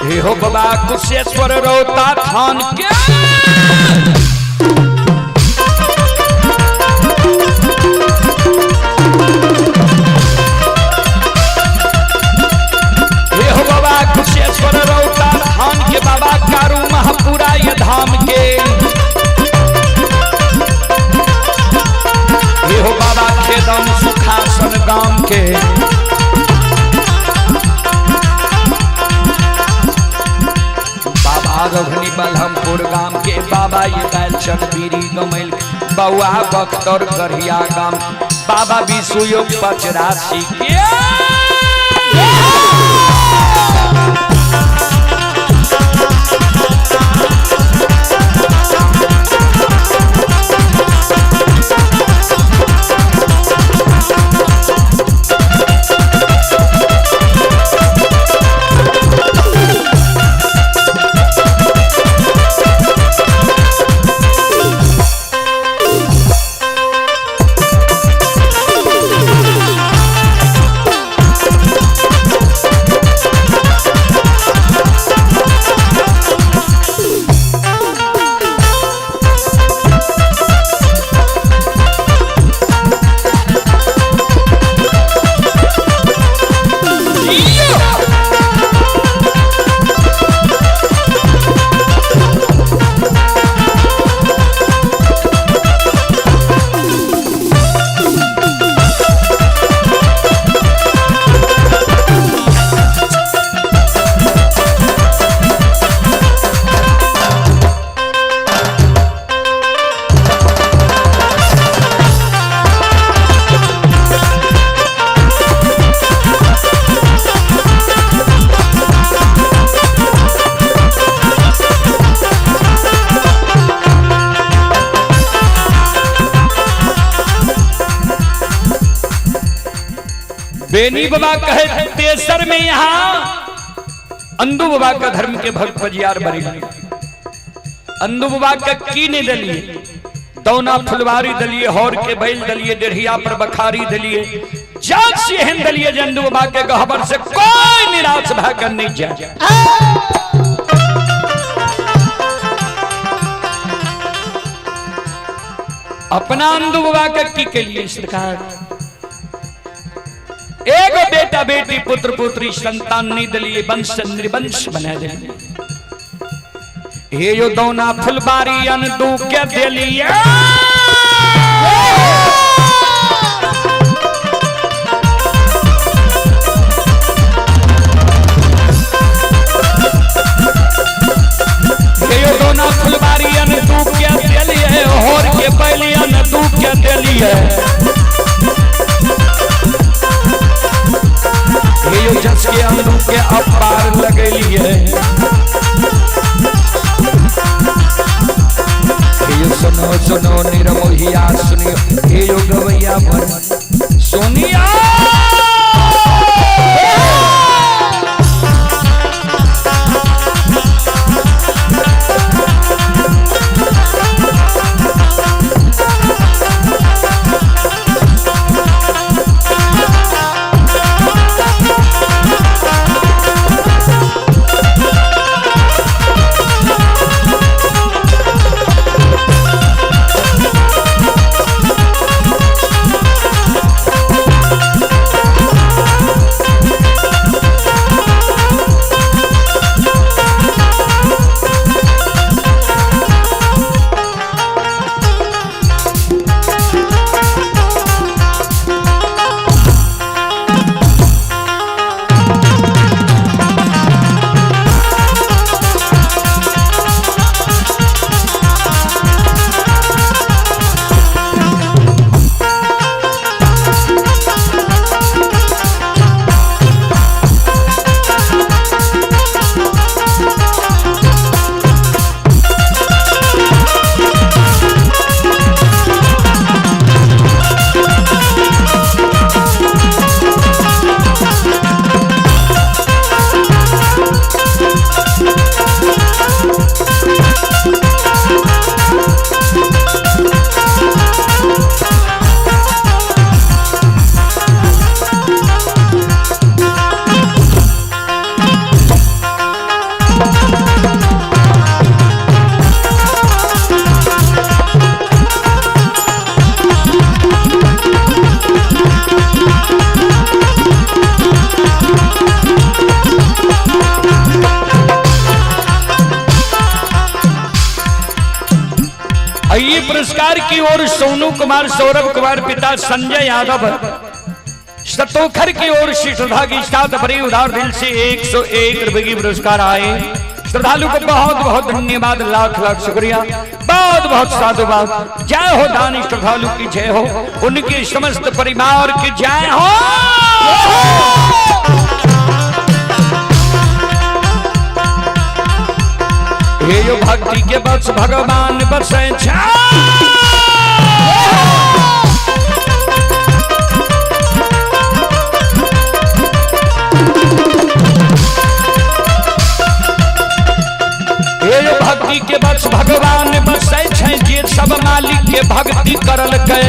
हे हो बाबा कुशेश्वर रोता थान के। हे हो बाबा कुशेश्वर रोता थान के, बाबा कारू महापुरा ये धाम के। हे हो बाबा खेदम सुखासन गाम के। रघुनी बलहमपुर गाम के, बाबा ये बैलचन बीरी गमैल, बउआ बख्तर गढ़िया गाम, बाबा विषुयोग पचरासी के। बेनी बाबा कहे तेसर में यहाँ अंदू बाबा का धर्म के भक्त बजियार बरी। अंदू बाबा का की नहीं दलिए, दौना फुलवारी दलिए, हौर के बैल दलिए, डेढ़िया पर बखारी दलिए, जाग से एहन दलिए जे अंदू बाबा के गहबर से कोई निराश भा कर नहीं जाए। अपना अंधु बाबा के की के लिए सरकार? एगो बेटा बेटी पुत्र पुत्री संतान नहीं दिलिए, वंश निर्वंश बना दिलिए। हे यो दौना फुलबारी अनदू के दिलिए। हे यो दौना फुलबारी अनदू के दिलिए, होर के बैली अनदू के दिलिए। हे यो जस के अनदू के अपार लगेलिए। हे यो सुनो सुनो निरमोहिया सुनियो, हे यो गवैया भर सोनिया। ये पुरस्कार की ओर सोनू कुमार, सौरभ कुमार, पिता संजय यादव सतोखर की ओर से श्रद्धा की साथ भरी उदार दिल से 101 रुपए की पुरस्कार आए। श्रद्धालु को बहुत बहुत धन्यवाद, लाख लाख शुक्रिया, बहुत बहुत साधुवाद। जय हो दानी श्रद्धालु की जय हो, उनके समस्त परिवार की जय हो। हे यो भक्ति के बस भगवान बसे। हे यो भक्ति के बस भगवान बसे छे, जे सब मालिक के भक्ति करल के।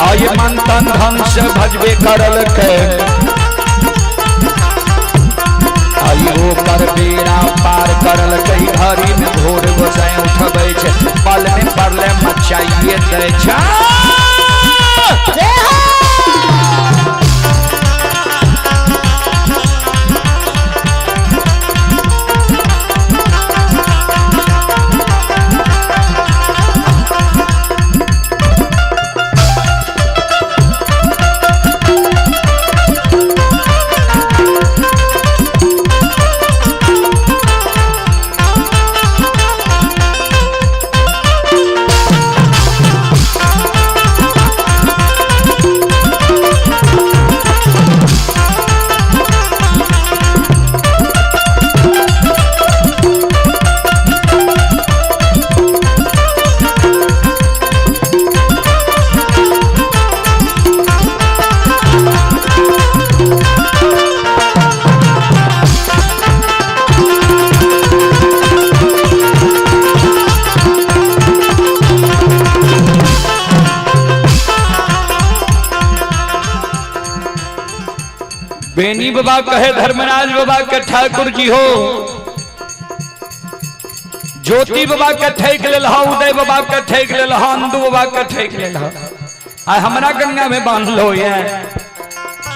आये मन तन धन से भजबे करल के। आई ओ कर बेड़ा पार करल कई, घड़ी में भोर गोसाई उठबै छै, पल में पड़ले मचाइए दै छै। बेनी बाबा कहे धर्मराज बाबा के ठाकुर जी हो, ज्योति बाबा के ठेक लेल हा, उदय बाबा के ठेक लेल हा, अंदू बाबा के ठेक लेल हा, आ हमरा गंगा में बांध लो। ये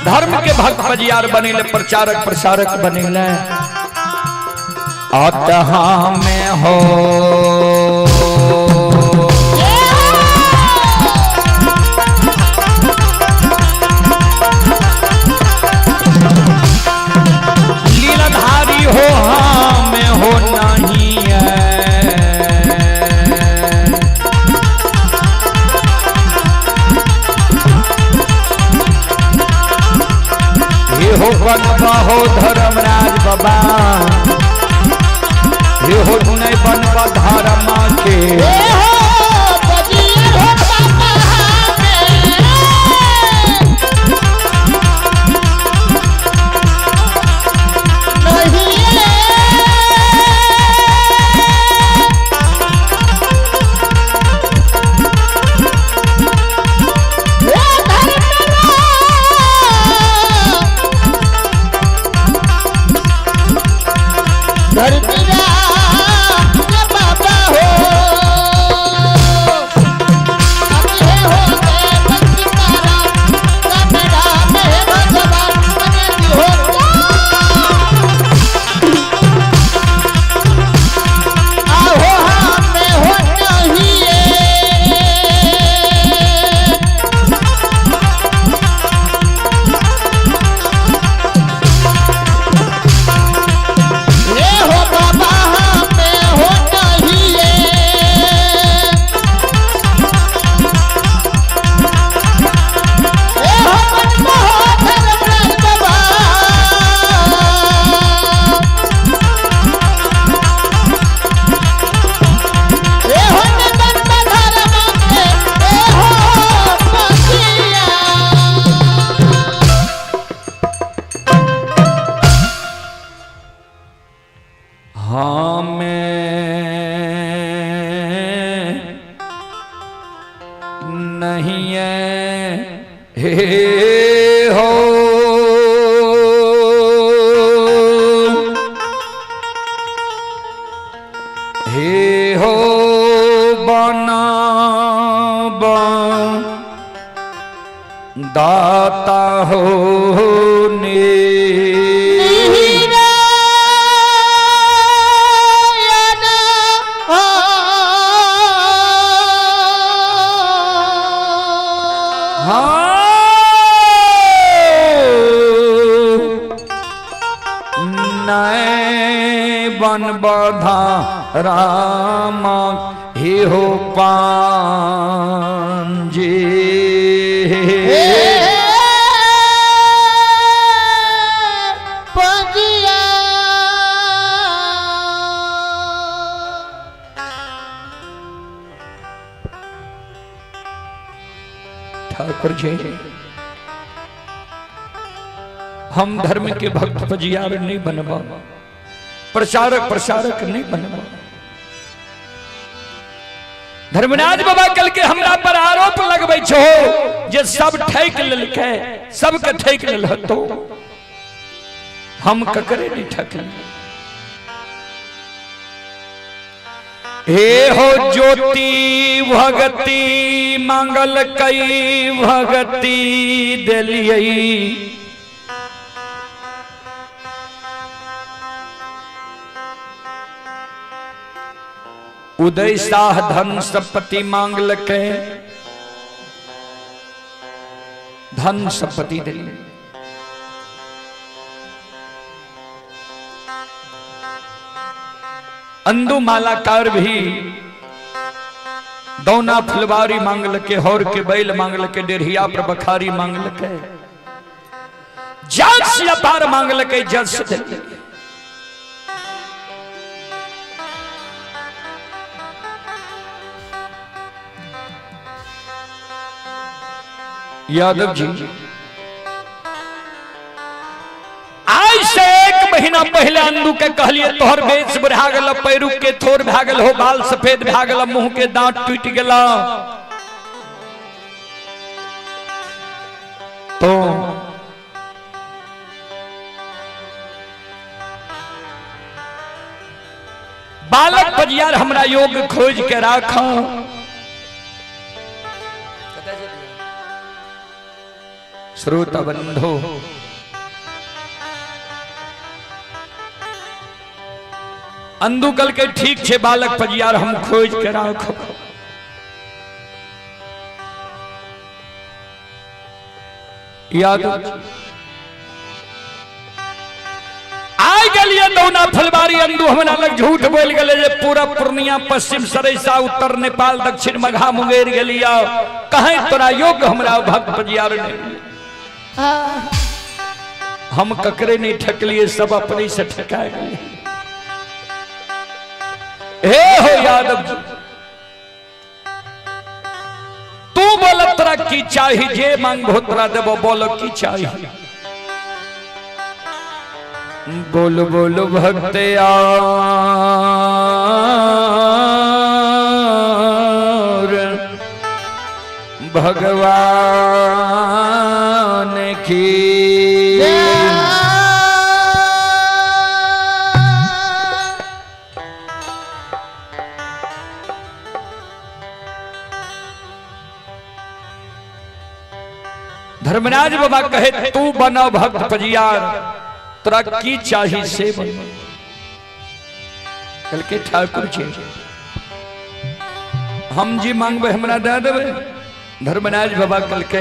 धर्म के भक्त पजियार बनेले, प्रचारक प्रसारक बनेले। अतः में हो लीलाधारी हो, हमें हो नहीं है। हे हो बनबा हो धर्मराज बाबा, हे हो नहीं बनबा धर्म के। बाबा हो हमें नहीं है हे हो हे हो बना दाता हो ने नए बन बधा राम हे हो पांजे। ठाकुर जी, हम धर्म के भक्त पजियार नहीं बनबा, प्रचारक प्रसारक नहीं बनबा। धर्मराज बाबा कल के हमरा पर आरोप लगबै छो जे सब ठैक लेलकै, सबके ठैक लेल तो हम ककरे नहीं ठकल। हे हो ज्योति भगति मंगल कई भगति देलियै, उदय शाह धन संपत्ति मांगलकै, धन संपत्ति देलियै। अंदू मालाकार भी दौना फुलवारी मांगलके, हौर के बैल मांगलके, डेढ़िया पर बखारी मांगलके, जज अपार मांगलके, जज देलियै। यादव जी, आज से एक महीना पहले अंदू के कहलिए तोहर बेच बढ़ा गेल, पैरू के थोर भा गेल हो, बाल सफेद भा गेल, मुंह के दांत टूट गेल, तो बालक पजियार हमरा योग खोज के राख। श्रोता बंधो, अंदू कल के ठीक छे बालक पजियार हम खोज के राख। याद आइ गेलिए दौना फुलबारी। अंदू हमरा लग झूठ बोल गेले जे पूरा पूर्णिया पश्चिम सरैसा उत्तर नेपाल दक्षिण मघा मुंगेर गेलिया, कहीं तोरा योग हमरा भक्त पजियार नहीं। हम ककरे नहीं ठकलिए, सब अपने से ठका गए। हे हो यादव जी, तू बोल तोरा की चाही, जे मांगो तोरा देबो, बोल की चाही। बोल बोल भक्त यार भगवान की। धर्मराज बाबा कहे तू बनो भक्त पजियार, तोरा की चाही से बनो। कल के ठाकुर जी हम जी मांगबे हमरा दे देबे। धर्मराज बाबा कल के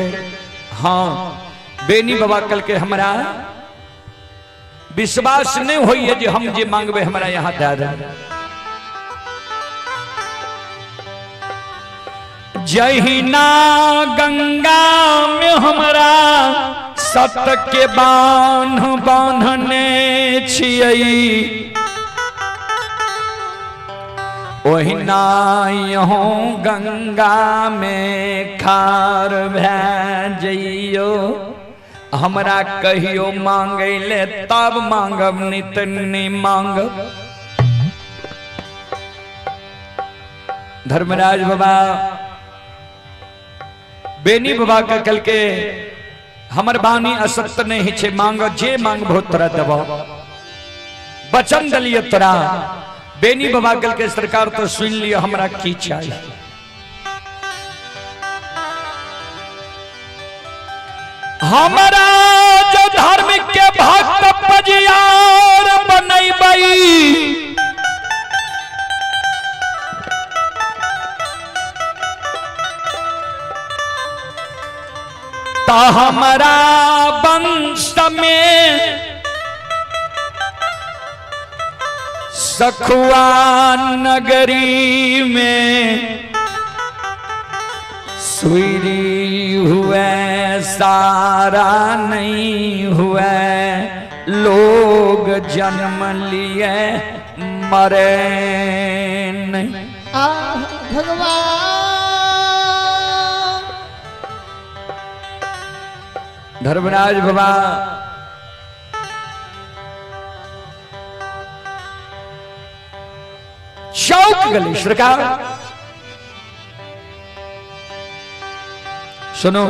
हाँ। बेनी बाबा कल के हमरा विश्वास नहीं होइए जे हम जे मांगबे हमरा यहाँ दे दे। जहिना गंगा में हमरा सत के बांध बांधने छियै, ओहिना यहों गंगा में खार भए जइयो। हमरा कहियो मांगे ले तब मांगब, नहीं त नहीं मांगब। धर्मराज बाबा बेनी बाबा के कल के हमर बानी असत्य नहीं छे, मांग जे मांगबो तोरा देबो, वचन दलिए तोरा। बेनी बाबा कल के सरकार तो सुन लियो हमरा की चाहिए। हमारा जो धर्म के भक्त पजियार बनैबई, त हमारा वंश में सखुआ नगरी में सुरी हुए सारा नहीं हुए, लोग जन्म लिए मरे नहीं। भगवान धर्मराज बाबा चौक गले सरकार सुनो,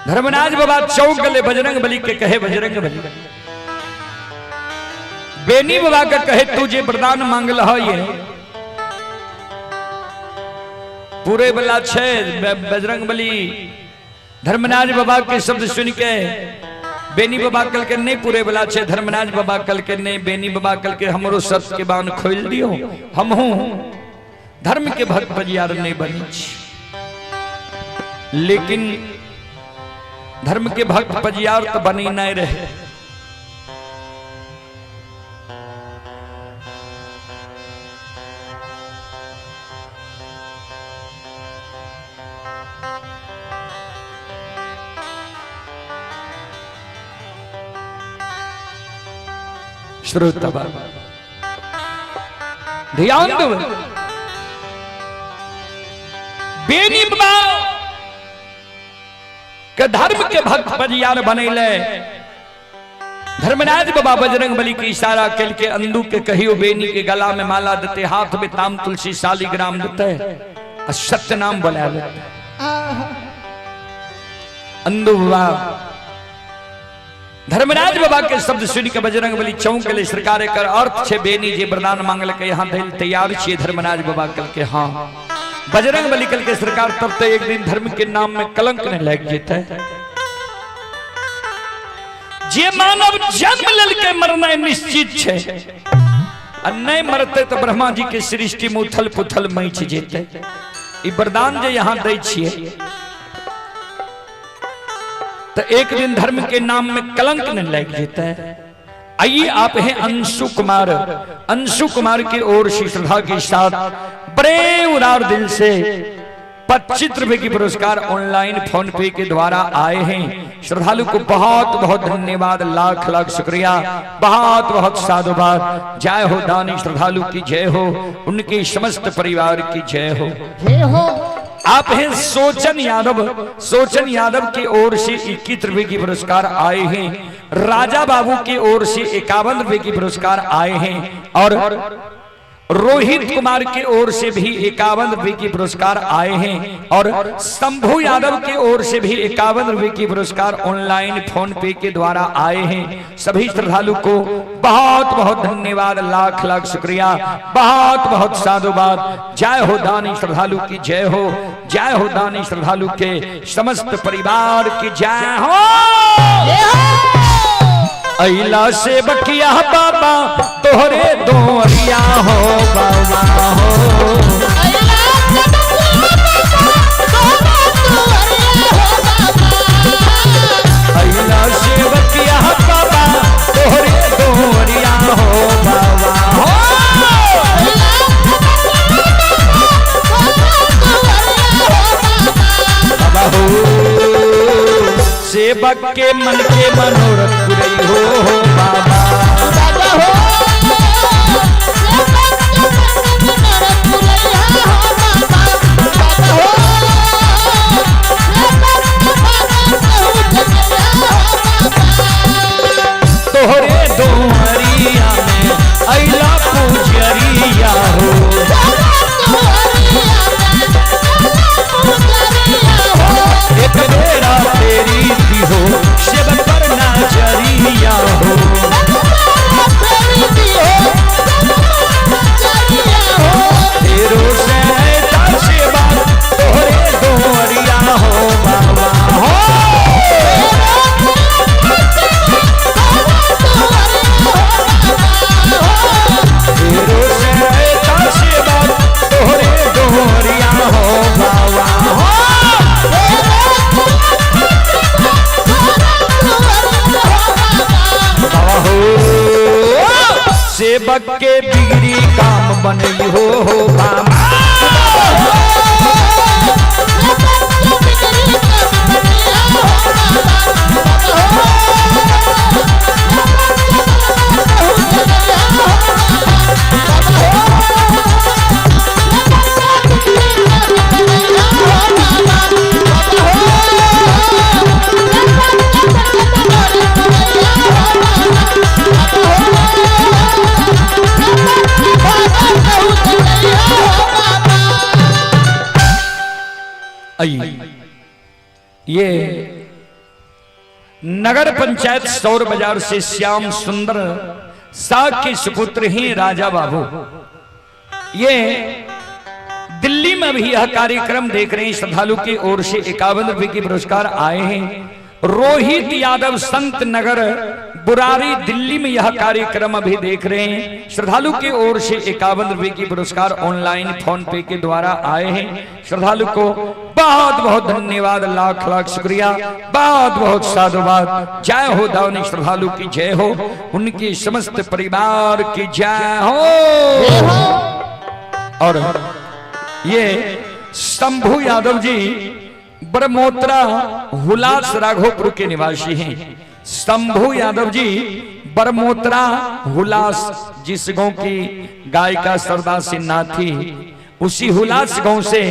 धर्मराज बाबा चौक गले बजरंग बली के कहे बजरंग बली बेनी बाबा के कहे तू जे वरदान मांगल है ये पूरे वाला छे। बजरंग बली धर्मराज बाबा के शब्द सुन के बेनी बाबा कल के नहीं पूरे वाला छे। धर्मराज बाबा कल के नहीं, बेनी बाबा कल के हमरो सत के बान खोल दियो, हम हूं धर्म के भक्त बजियार नहीं बनी छी। लेकिन धर्म के भक्त बजियार तो बनी नहीं रहे। श्रोता बाबा ध्यान दो, बेनी बाबा के धर्म के भक्त बजियार बनैले। धर्मराज बाबा बजरंग बली के इशारा कल के अंदू के कहियो बेनी के गला में माला देते, हाथ में ताम तुलसी शालिग्राम देते और सत्य नाम बोला लेते। अंदू बाबा धर्मराज बाबा के शब्द सुनि के बजरंग बली चौंक गेलै। सरकार, एकर अर्थ छै बेनी जे वरदान मांगलकै यहाँ दैल तैयार छियै? धर्मराज बाबा कहलकै हाँ। बजरंग बली कहलकै, सरकार, तब तो एक दिन धर्म के नाम में कलंक नहीं लागि जेतै? जे मानव जन्म लेलकै मरनाइ निश्चित छै आ नहि मरतै तऽ ब्रह्मा जी के सृष्टि में उथल पुथल मचि जेतै। ई वरदान जे यहाँ दै छियै तऽ एक दिन धर्म के नाम में कलंक नहीं लागि जेतै? आइए, आप हैं अंशु कुमार। अंशु कुमार की ओर से श्रद्धा के साथ बड़े उदार दिल से 25 रुपए की पुरस्कार ऑनलाइन फोन पे के द्वारा आए हैं। श्रद्धालु को बहुत बहुत धन्यवाद, लाख लाख शुक्रिया, बहुत बहुत साधुवाद। जय हो दानी श्रद्धालु की जय हो, उनके समस्त परिवार की जय हो। जय हो। आप हैं सोचन यादव। सोचन यादव की ओर से 21 रुपए की पुरस्कार आए हैं। राजा बाबू की ओर से 51 रुपए की पुरस्कार आए हैं और रोहित कुमार की ओर से भी 51 रुपए की पुरस्कार आए हैं और शंभू यादव की ओर से भी 51 रुपए की पुरस्कार ऑनलाइन फोन पे के द्वारा आए हैं। सभी श्रद्धालु को बहुत बहुत धन्यवाद, लाख लाख शुक्रिया, बहुत बहुत साधुवाद। जय हो दानी श्रद्धालु की जय हो, जय हो दानी श्रद्धालु के समस्त परिवार की जय हो। जय हो। अइला से बकिया बाबा तोहरे दोरिया हो बाबा हो। अइला से बकिया बाबा तोहरे दुआरिया हो बाबा। अइला से बकिया बाबा तोहरे दोरिया हो बाबा हो। अइला से बकिया बाबा तोहरे दुआरिया हो बाबा। बाबा हो, सेवक के मन के मनोरथ पुरई हो बाबा। बाबा हो, सेवक के मन के मनोरथ पुरैया हो बाबा। बाबा हो, सेवक के भगत कहू जगैया हो बाबा। तोहरे दोहरिया में अइला पुजरिया हो। तोहरे दुआरिया में अइला पुजरिया हो। एक बेरा तेरी थी हो सेवक पर नजरिया हो। फेरी दियो नजरिया हो। तेरो से सेवा तोहरे दोहरिया हो बाबा हो। तेरो से सेवा तोहरे दोहरिया हो बाबा हो। बाबा हो, सेवक के बिगड़ी काम बनई हो बाबा। आइए, ये नगर पंचायत सौर बाजार से श्याम सुंदर साग के सुपुत्र ही राजा बाबू, ये दिल्ली में भी यह कार्यक्रम देख रहे हैं। श्रद्धालु की ओर से 51 रुपए की पुरस्कार आए हैं। रोहित यादव, संत नगर, बुरारी, दिल्ली में यह कार्यक्रम अभी देख रहे हैं। श्रद्धालु की ओर से 51 रुपए की पुरस्कार ऑनलाइन फोन पे के द्वारा आए हैं। श्रद्धालु को बहुत बहुत धन्यवाद, लाख लाख शुक्रिया, बहुत बहुत साधुवाद। जय हो दानी श्रद्धालु की जय हो, उनकी समस्त परिवार की जय हो। और ये शंभू यादव जी बरमोत्रा, हुलास, राघोपुर के निवासी हैं। शंभू यादव जी, बरमोत्रा, हुलास, जिस गांव की गायिका सरदा सिन्हा थी, उसी हुलास गांव से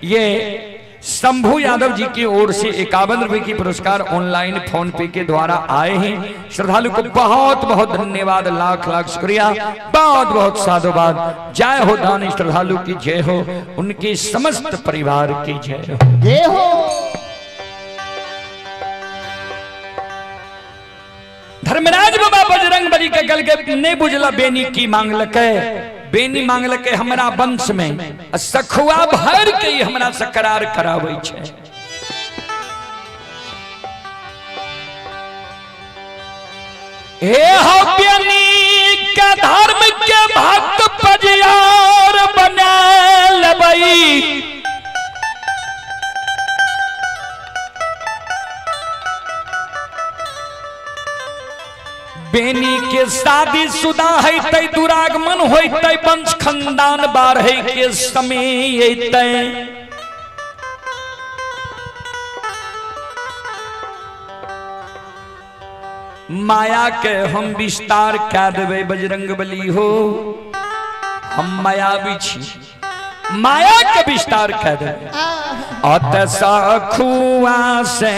ये शंभू यादव जी की ओर से 51 रुपए की पुरस्कार ऑनलाइन फोन पे के द्वारा आए हैं। श्रद्धालु को बहुत बहुत धन्यवाद, लाख लाख शुक्रिया, बहुत बहुत साधुवाद। जय हो दानी श्रद्धालु की जय हो, उनके समस्त परिवार की जय हो। जय हो। धर्मराज बाबा बजरंग बली के गल के नहीं बुझला बेनी की मांगलकै। बेनी मांगलकै हमरा वंश में सखुआ भर के ही हमरा से करार कराबै छै। हे हो बेनी के धर्म के भक्त पजियार बना लेबै। बेनी के शादी शुदा है तै दुरागमन होइतै, वंश खानदान बाढ़े के समय अइतै। माया के हम विस्तार कए देबै बजरंग बली हो, हम मायावी छी, माया के विस्तार कए देबै। अत सखुआ से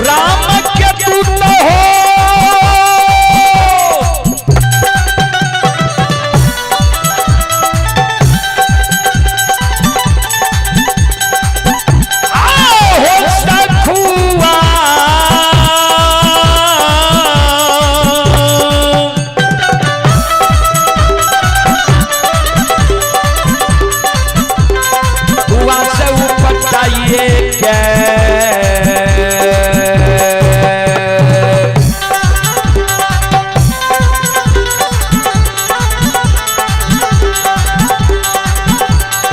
राम के दूत हो, आओ सखुआ हुआ से उपटाइए के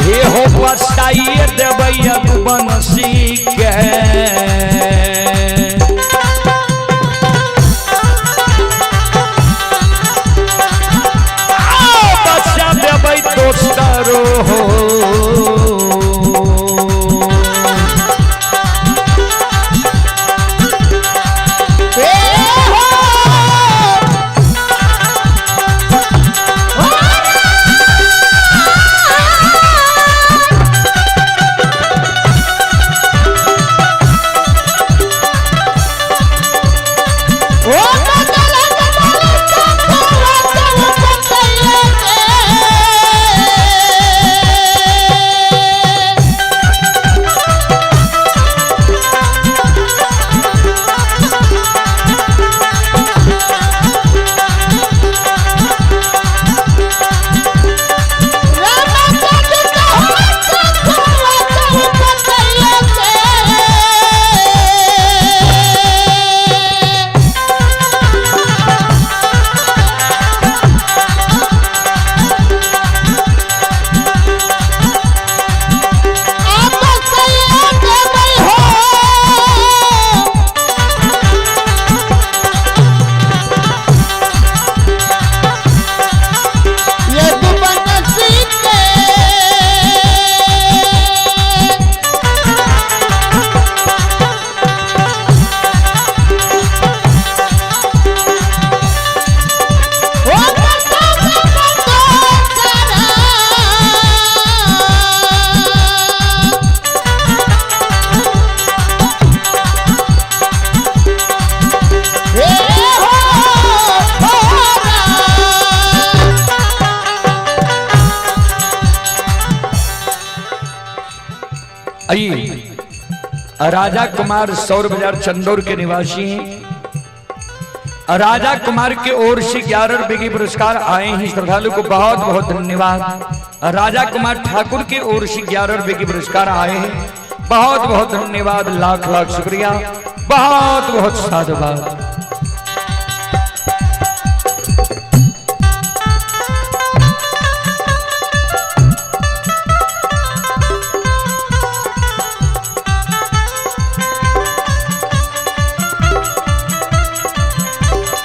हे हो बसाइए देबै रघुवंशी के। आओ बसा देबै दोसरो हो। हे हो ओ बदल बदल सखुआ चौपटैया के। रामा के दूत हो सखुआ चौपटैया के। आप सैया देबै हो। यदुवंशी के ओ बसा बसा हे हो हो आइए राजा कुमार सौर बाजार चंदौर के निवासी हैं। राजा कुमार के ओर से 11 रुपए के पुरस्कार आए हैं, श्रद्धालु को बहुत बहुत धन्यवाद। राजा कुमार ठाकुर के ओर से 11 रुपए के पुरस्कार आए हैं, बहुत बहुत धन्यवाद, लाख लाख शुक्रिया, बहुत बहुत साधुवाद। ओ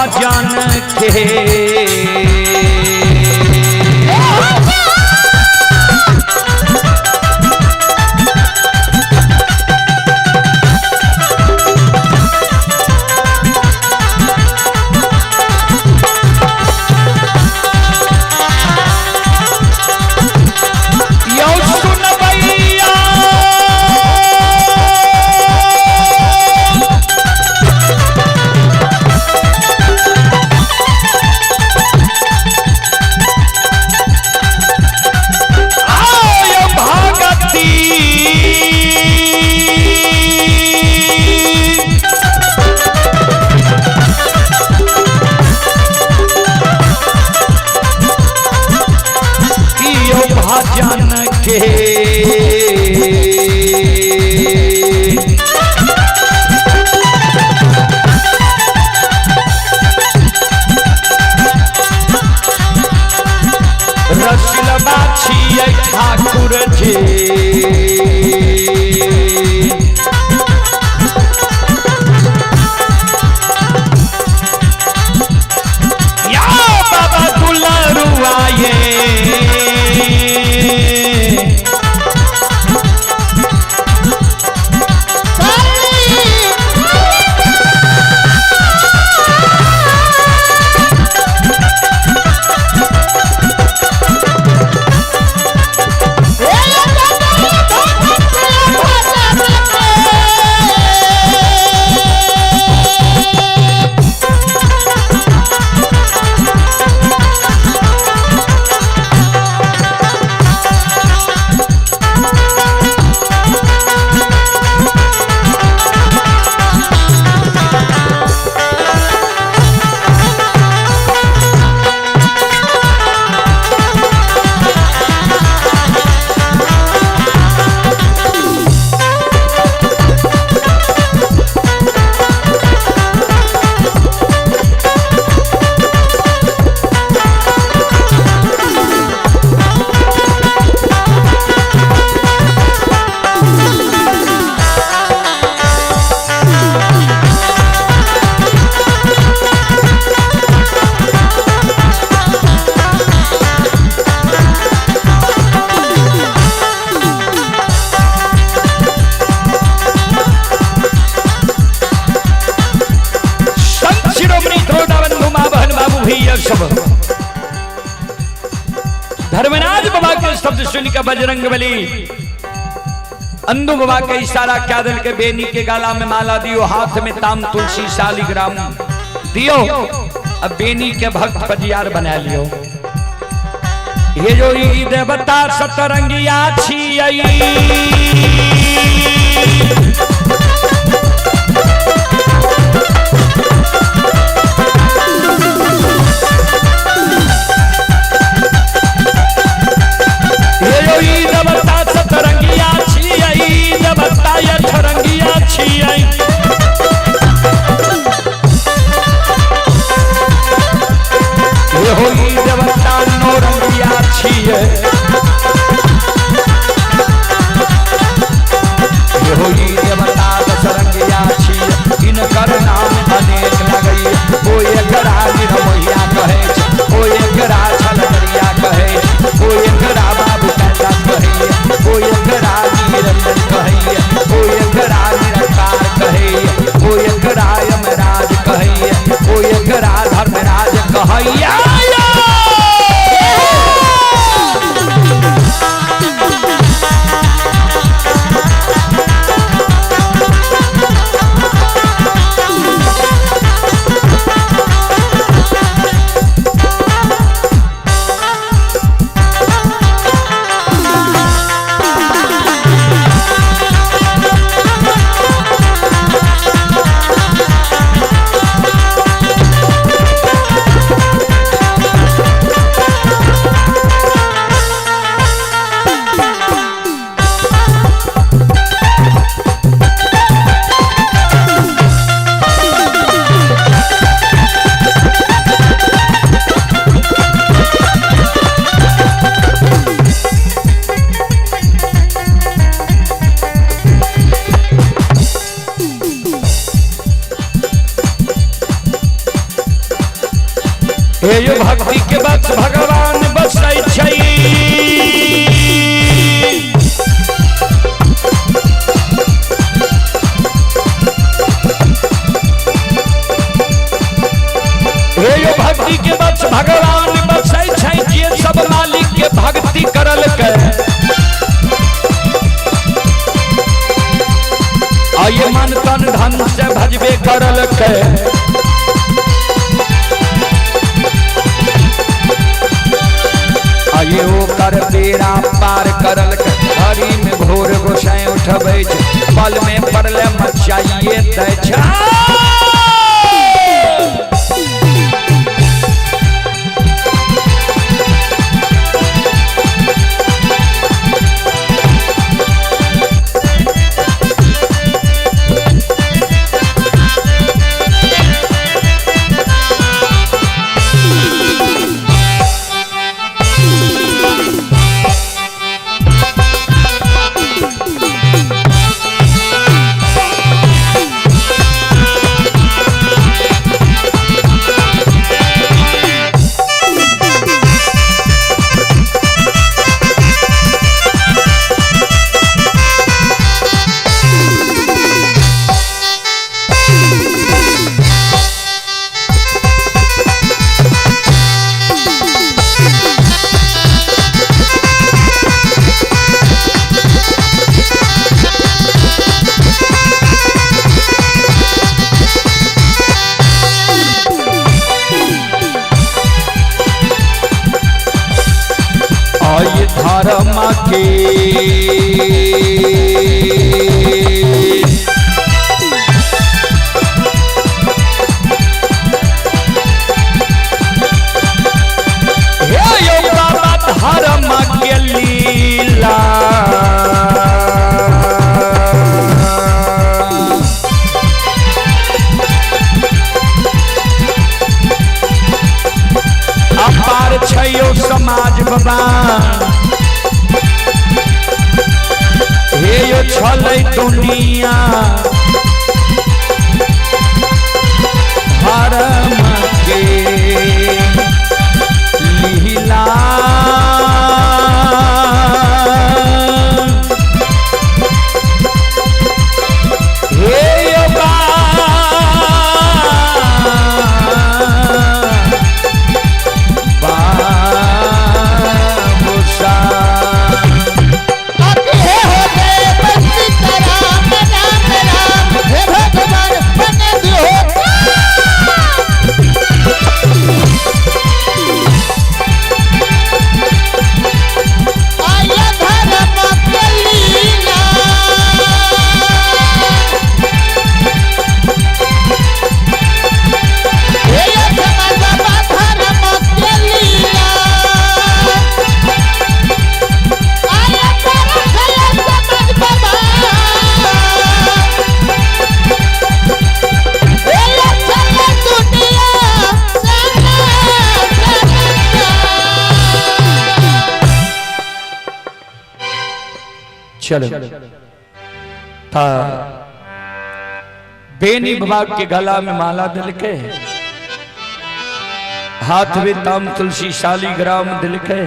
भजन के। यौ सुनबैया आय भगती यो भजन के। रसिलबा छियै ठाकुर जी। या बाबा दुलारुआ ये। संत शिरोमणि त्रोटाबंधु माँ बहन बाबू भैया सब धर्मराज बाबा के शब्द सुनकर बजरंग बली अंधु बाबा के इशारा क्या दिल के बेनी के गाला में माला दियो, हाथ में ताम तुलसी शालिग्राम दियो, अब बेनी के भक्त पजियार बना लियो। ये जो ई देवता सतरंगिया छियै ये जो ई देवता सतरंगिया छियै, देवता अठरंगिया छियै। ये हो ई देवता नौरंगिया छियै। ये हो ई देवता दशरंगिया छियै। इनकर नाम अनेक लगैया, ओ एकरा निरमोहिया कहै छै, ओ एकरा छलकरिया कहै छै, ओ एकरा बाबू कैलाश कहैया, ओ एकरा निरंजन कहैया, ओ एकरा निरंकार कहैया। हे यो भक्ति के बस भगवान बसै छै। हे यो भक्ति के बस भगवान बसै छै, जे सब मालिक के भक्ति करल के। आइए मन तन धन से भजबे करल के। आइए ओकर बेड़ा पार करल के। हरी में घोर गोसाई उठबै छै, पल में पड़ले मचाइए दै छै। आय धर्म के हे यो बाबा धर्म के लीला। अपार छै यो समाज बाबा, हे यो छलै दुनिया धर्म के लीला। हे यो बाबूसा। हे हो देव सीताराम राम राम, हे भगवान बन दियो। आया धर्म के लीला। हे समाज बाबा धर्म के लीला। आया धर्म समाज बाबा। हे चल दुनिया सना सना। चलो था बेनी बाबा के गला में माला दिल के, हाथ में ताम तुलसी शालीग्राम दिल के।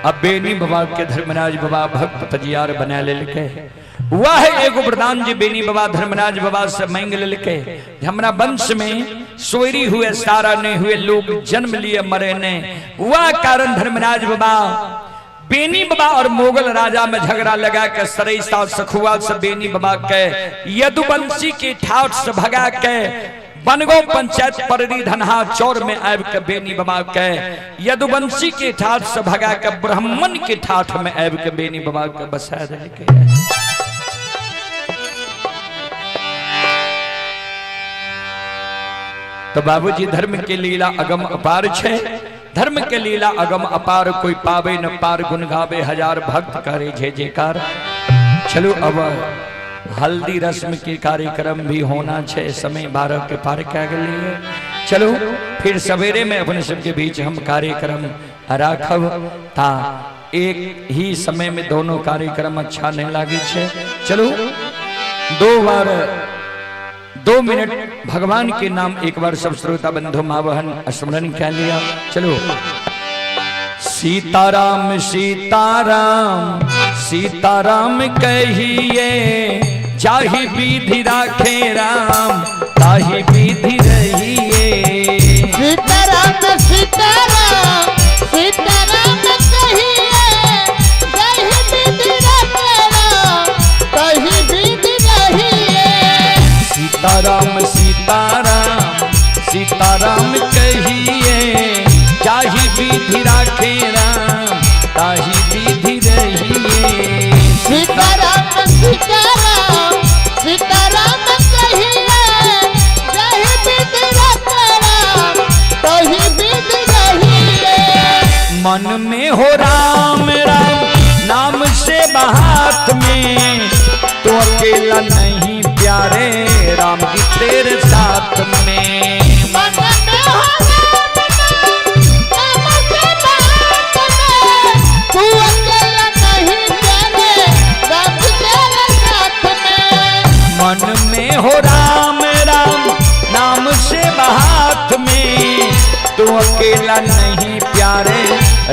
अब बेनी बाबा के धर्मराज बाबा भक्त पजियार बना ले के। वह एगो वरदान जी बेनी बाबा धर्मराज बाबा से मांग ले के, हमरा वंश में सोयरी हुए सारा नहीं हुए लोग जन्म लिए मरे ने। वह कारण धर्मराज बाबा बेनी बाबा और मुगल राजा में झगड़ा लगा के सरैसा सखुआ से बेनी बाबा के यदुवंशी की ठाठ से भगा के बनगांव पंचायत पररी धनहा चौर में आबि के बेनी बाबा के यदुवंशी के ठाठ से भगा के ब्राह्मण के ठाठ में आबि के बेनी बाबा के बसा देलकै। तो बाबूजी धर्म के लीला अगम अपार छे, धर्म के लीला अगम अपार, कोई पावे न पार, गुण गावे हजार भक्त करे जय जयकार। चलो अब हल्दी रस्म के कार्यक्रम भी होना छे, समय 12 के पार क्या लिए। चलो फिर सवेरे में अपने सबके बीच हम कार्यक्रम राखब, ता एक ही समय में दोनों कार्यक्रम अच्छा नहीं लागे छे। चलो दो बार 2 मिनट भगवान के नाम एक बार सब श्रोता बंधु माँ बहन स्मरण कर लिया। चलो सीताराम सीताराम सीताराम कहिए, जाहि विधि राखे राम ताहि विधि रहिए। सीताराम सीताराम सीताराम कहिए, जाहि विधि राखे राम ताहि विधि रहिए। सीताराम सीताराम सीताराम कहिए, जाहि विधि राखे राम ताहि विधि रहिए। सीताराम सीताराम सीताराम कहिए, जाहि विधि राखे राम ताहि विधि रहिए। मन में हो राम राम नाम से हाथ में, तो अकेला नहीं प्यारे राम जी तेरे साथ में। मन में हो राम नाम से बात में, तू अकेला नहीं प्यारे राम जी तेरे साथ में। मन में हो राम राम नाम से हाथ में, तू अकेला नहीं प्यारे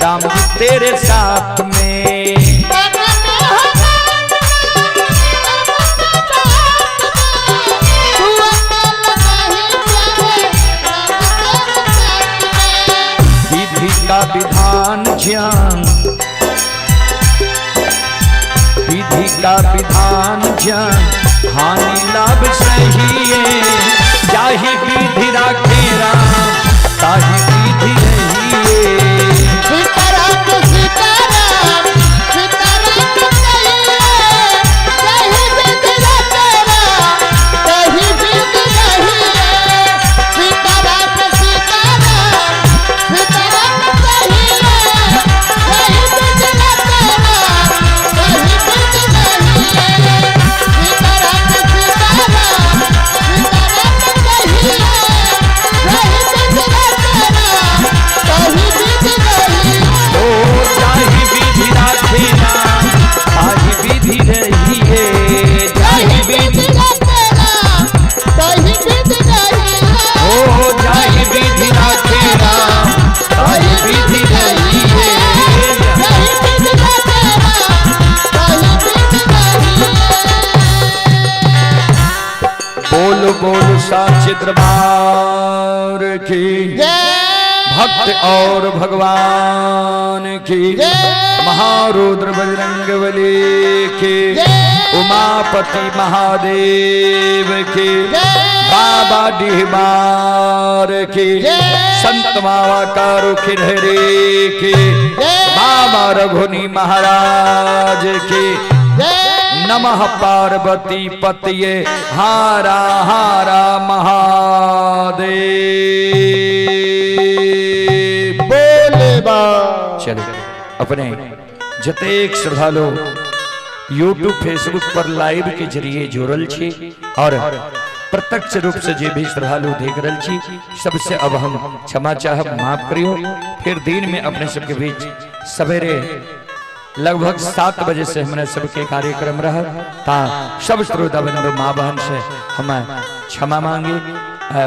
राम जी तेरे साथ में। मन में हो राम नाम से बात में, तू अकेला नहीं प्यारे राम जी तेरे साथ में। विधि का विधान ज्ञान, विधि का विधान ज्ञान हानि लाभ सही है, जाहि विधि राखे राम ताहि विधि रहिए। सीताराम सीताराम सीताराम कहिए, जाहि विधि राखे राम ताहि विधि रहिए। सीताराम सीताराम सीताराम कहिए, जाहि विधि राखे राम ताहि विधि रहिए। सीताराम सीताराम सीताराम कहिए, जाहि विधि राखे राम ताहि विधि रहिए। ओ जाहि विधि राखे राम ताहि विधि रहिए, जाहि ताहि विधि विधि राखे राम ताहि विधि रहिए। ओ जाहि विधि राखे राम ताहि विधि रहिए। ताहि विधि राखे राम ताहि विधि रहिए। बोल बोल साचे दरबार की, जय भक्त और भगवान की, जय महारुद्र बजरंग बली की, जय उमापति महादेव की, जय बाबा डिहबार की, जय संत बाबा कारू खिरहरे की, जय बाबा रघुनी महाराज की। जय नमः पार्वती पतये हारा हारा महादेव। बोले बा। चलो अपने जतेक श्रद्धालु यूट्यूब फेसबुक पर लाइव के जरिए जुड़ल छी और प्रत्यक्ष रूप से जे भी श्रद्धालु देख रहल छी, सबसे अब हम क्षमा चाहब, माफ करियो। फिर दिन में अपने सबके बीच सवेरे लगभग 7 बजे से हमारे सबके कार्यक्रम रहा ता सब श्रोता बंधु माँ बहन से हम क्षमा मांगे,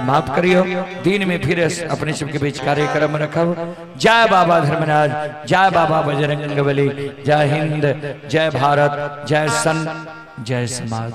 माफ करियो। दिन में फिर अपने सबके बीच कार्यक्रम रखब। जय बाबा धर्मराज, जय बाबा बजरंग बली, जय हिंद, जय भारत, जय सन, जय समाज।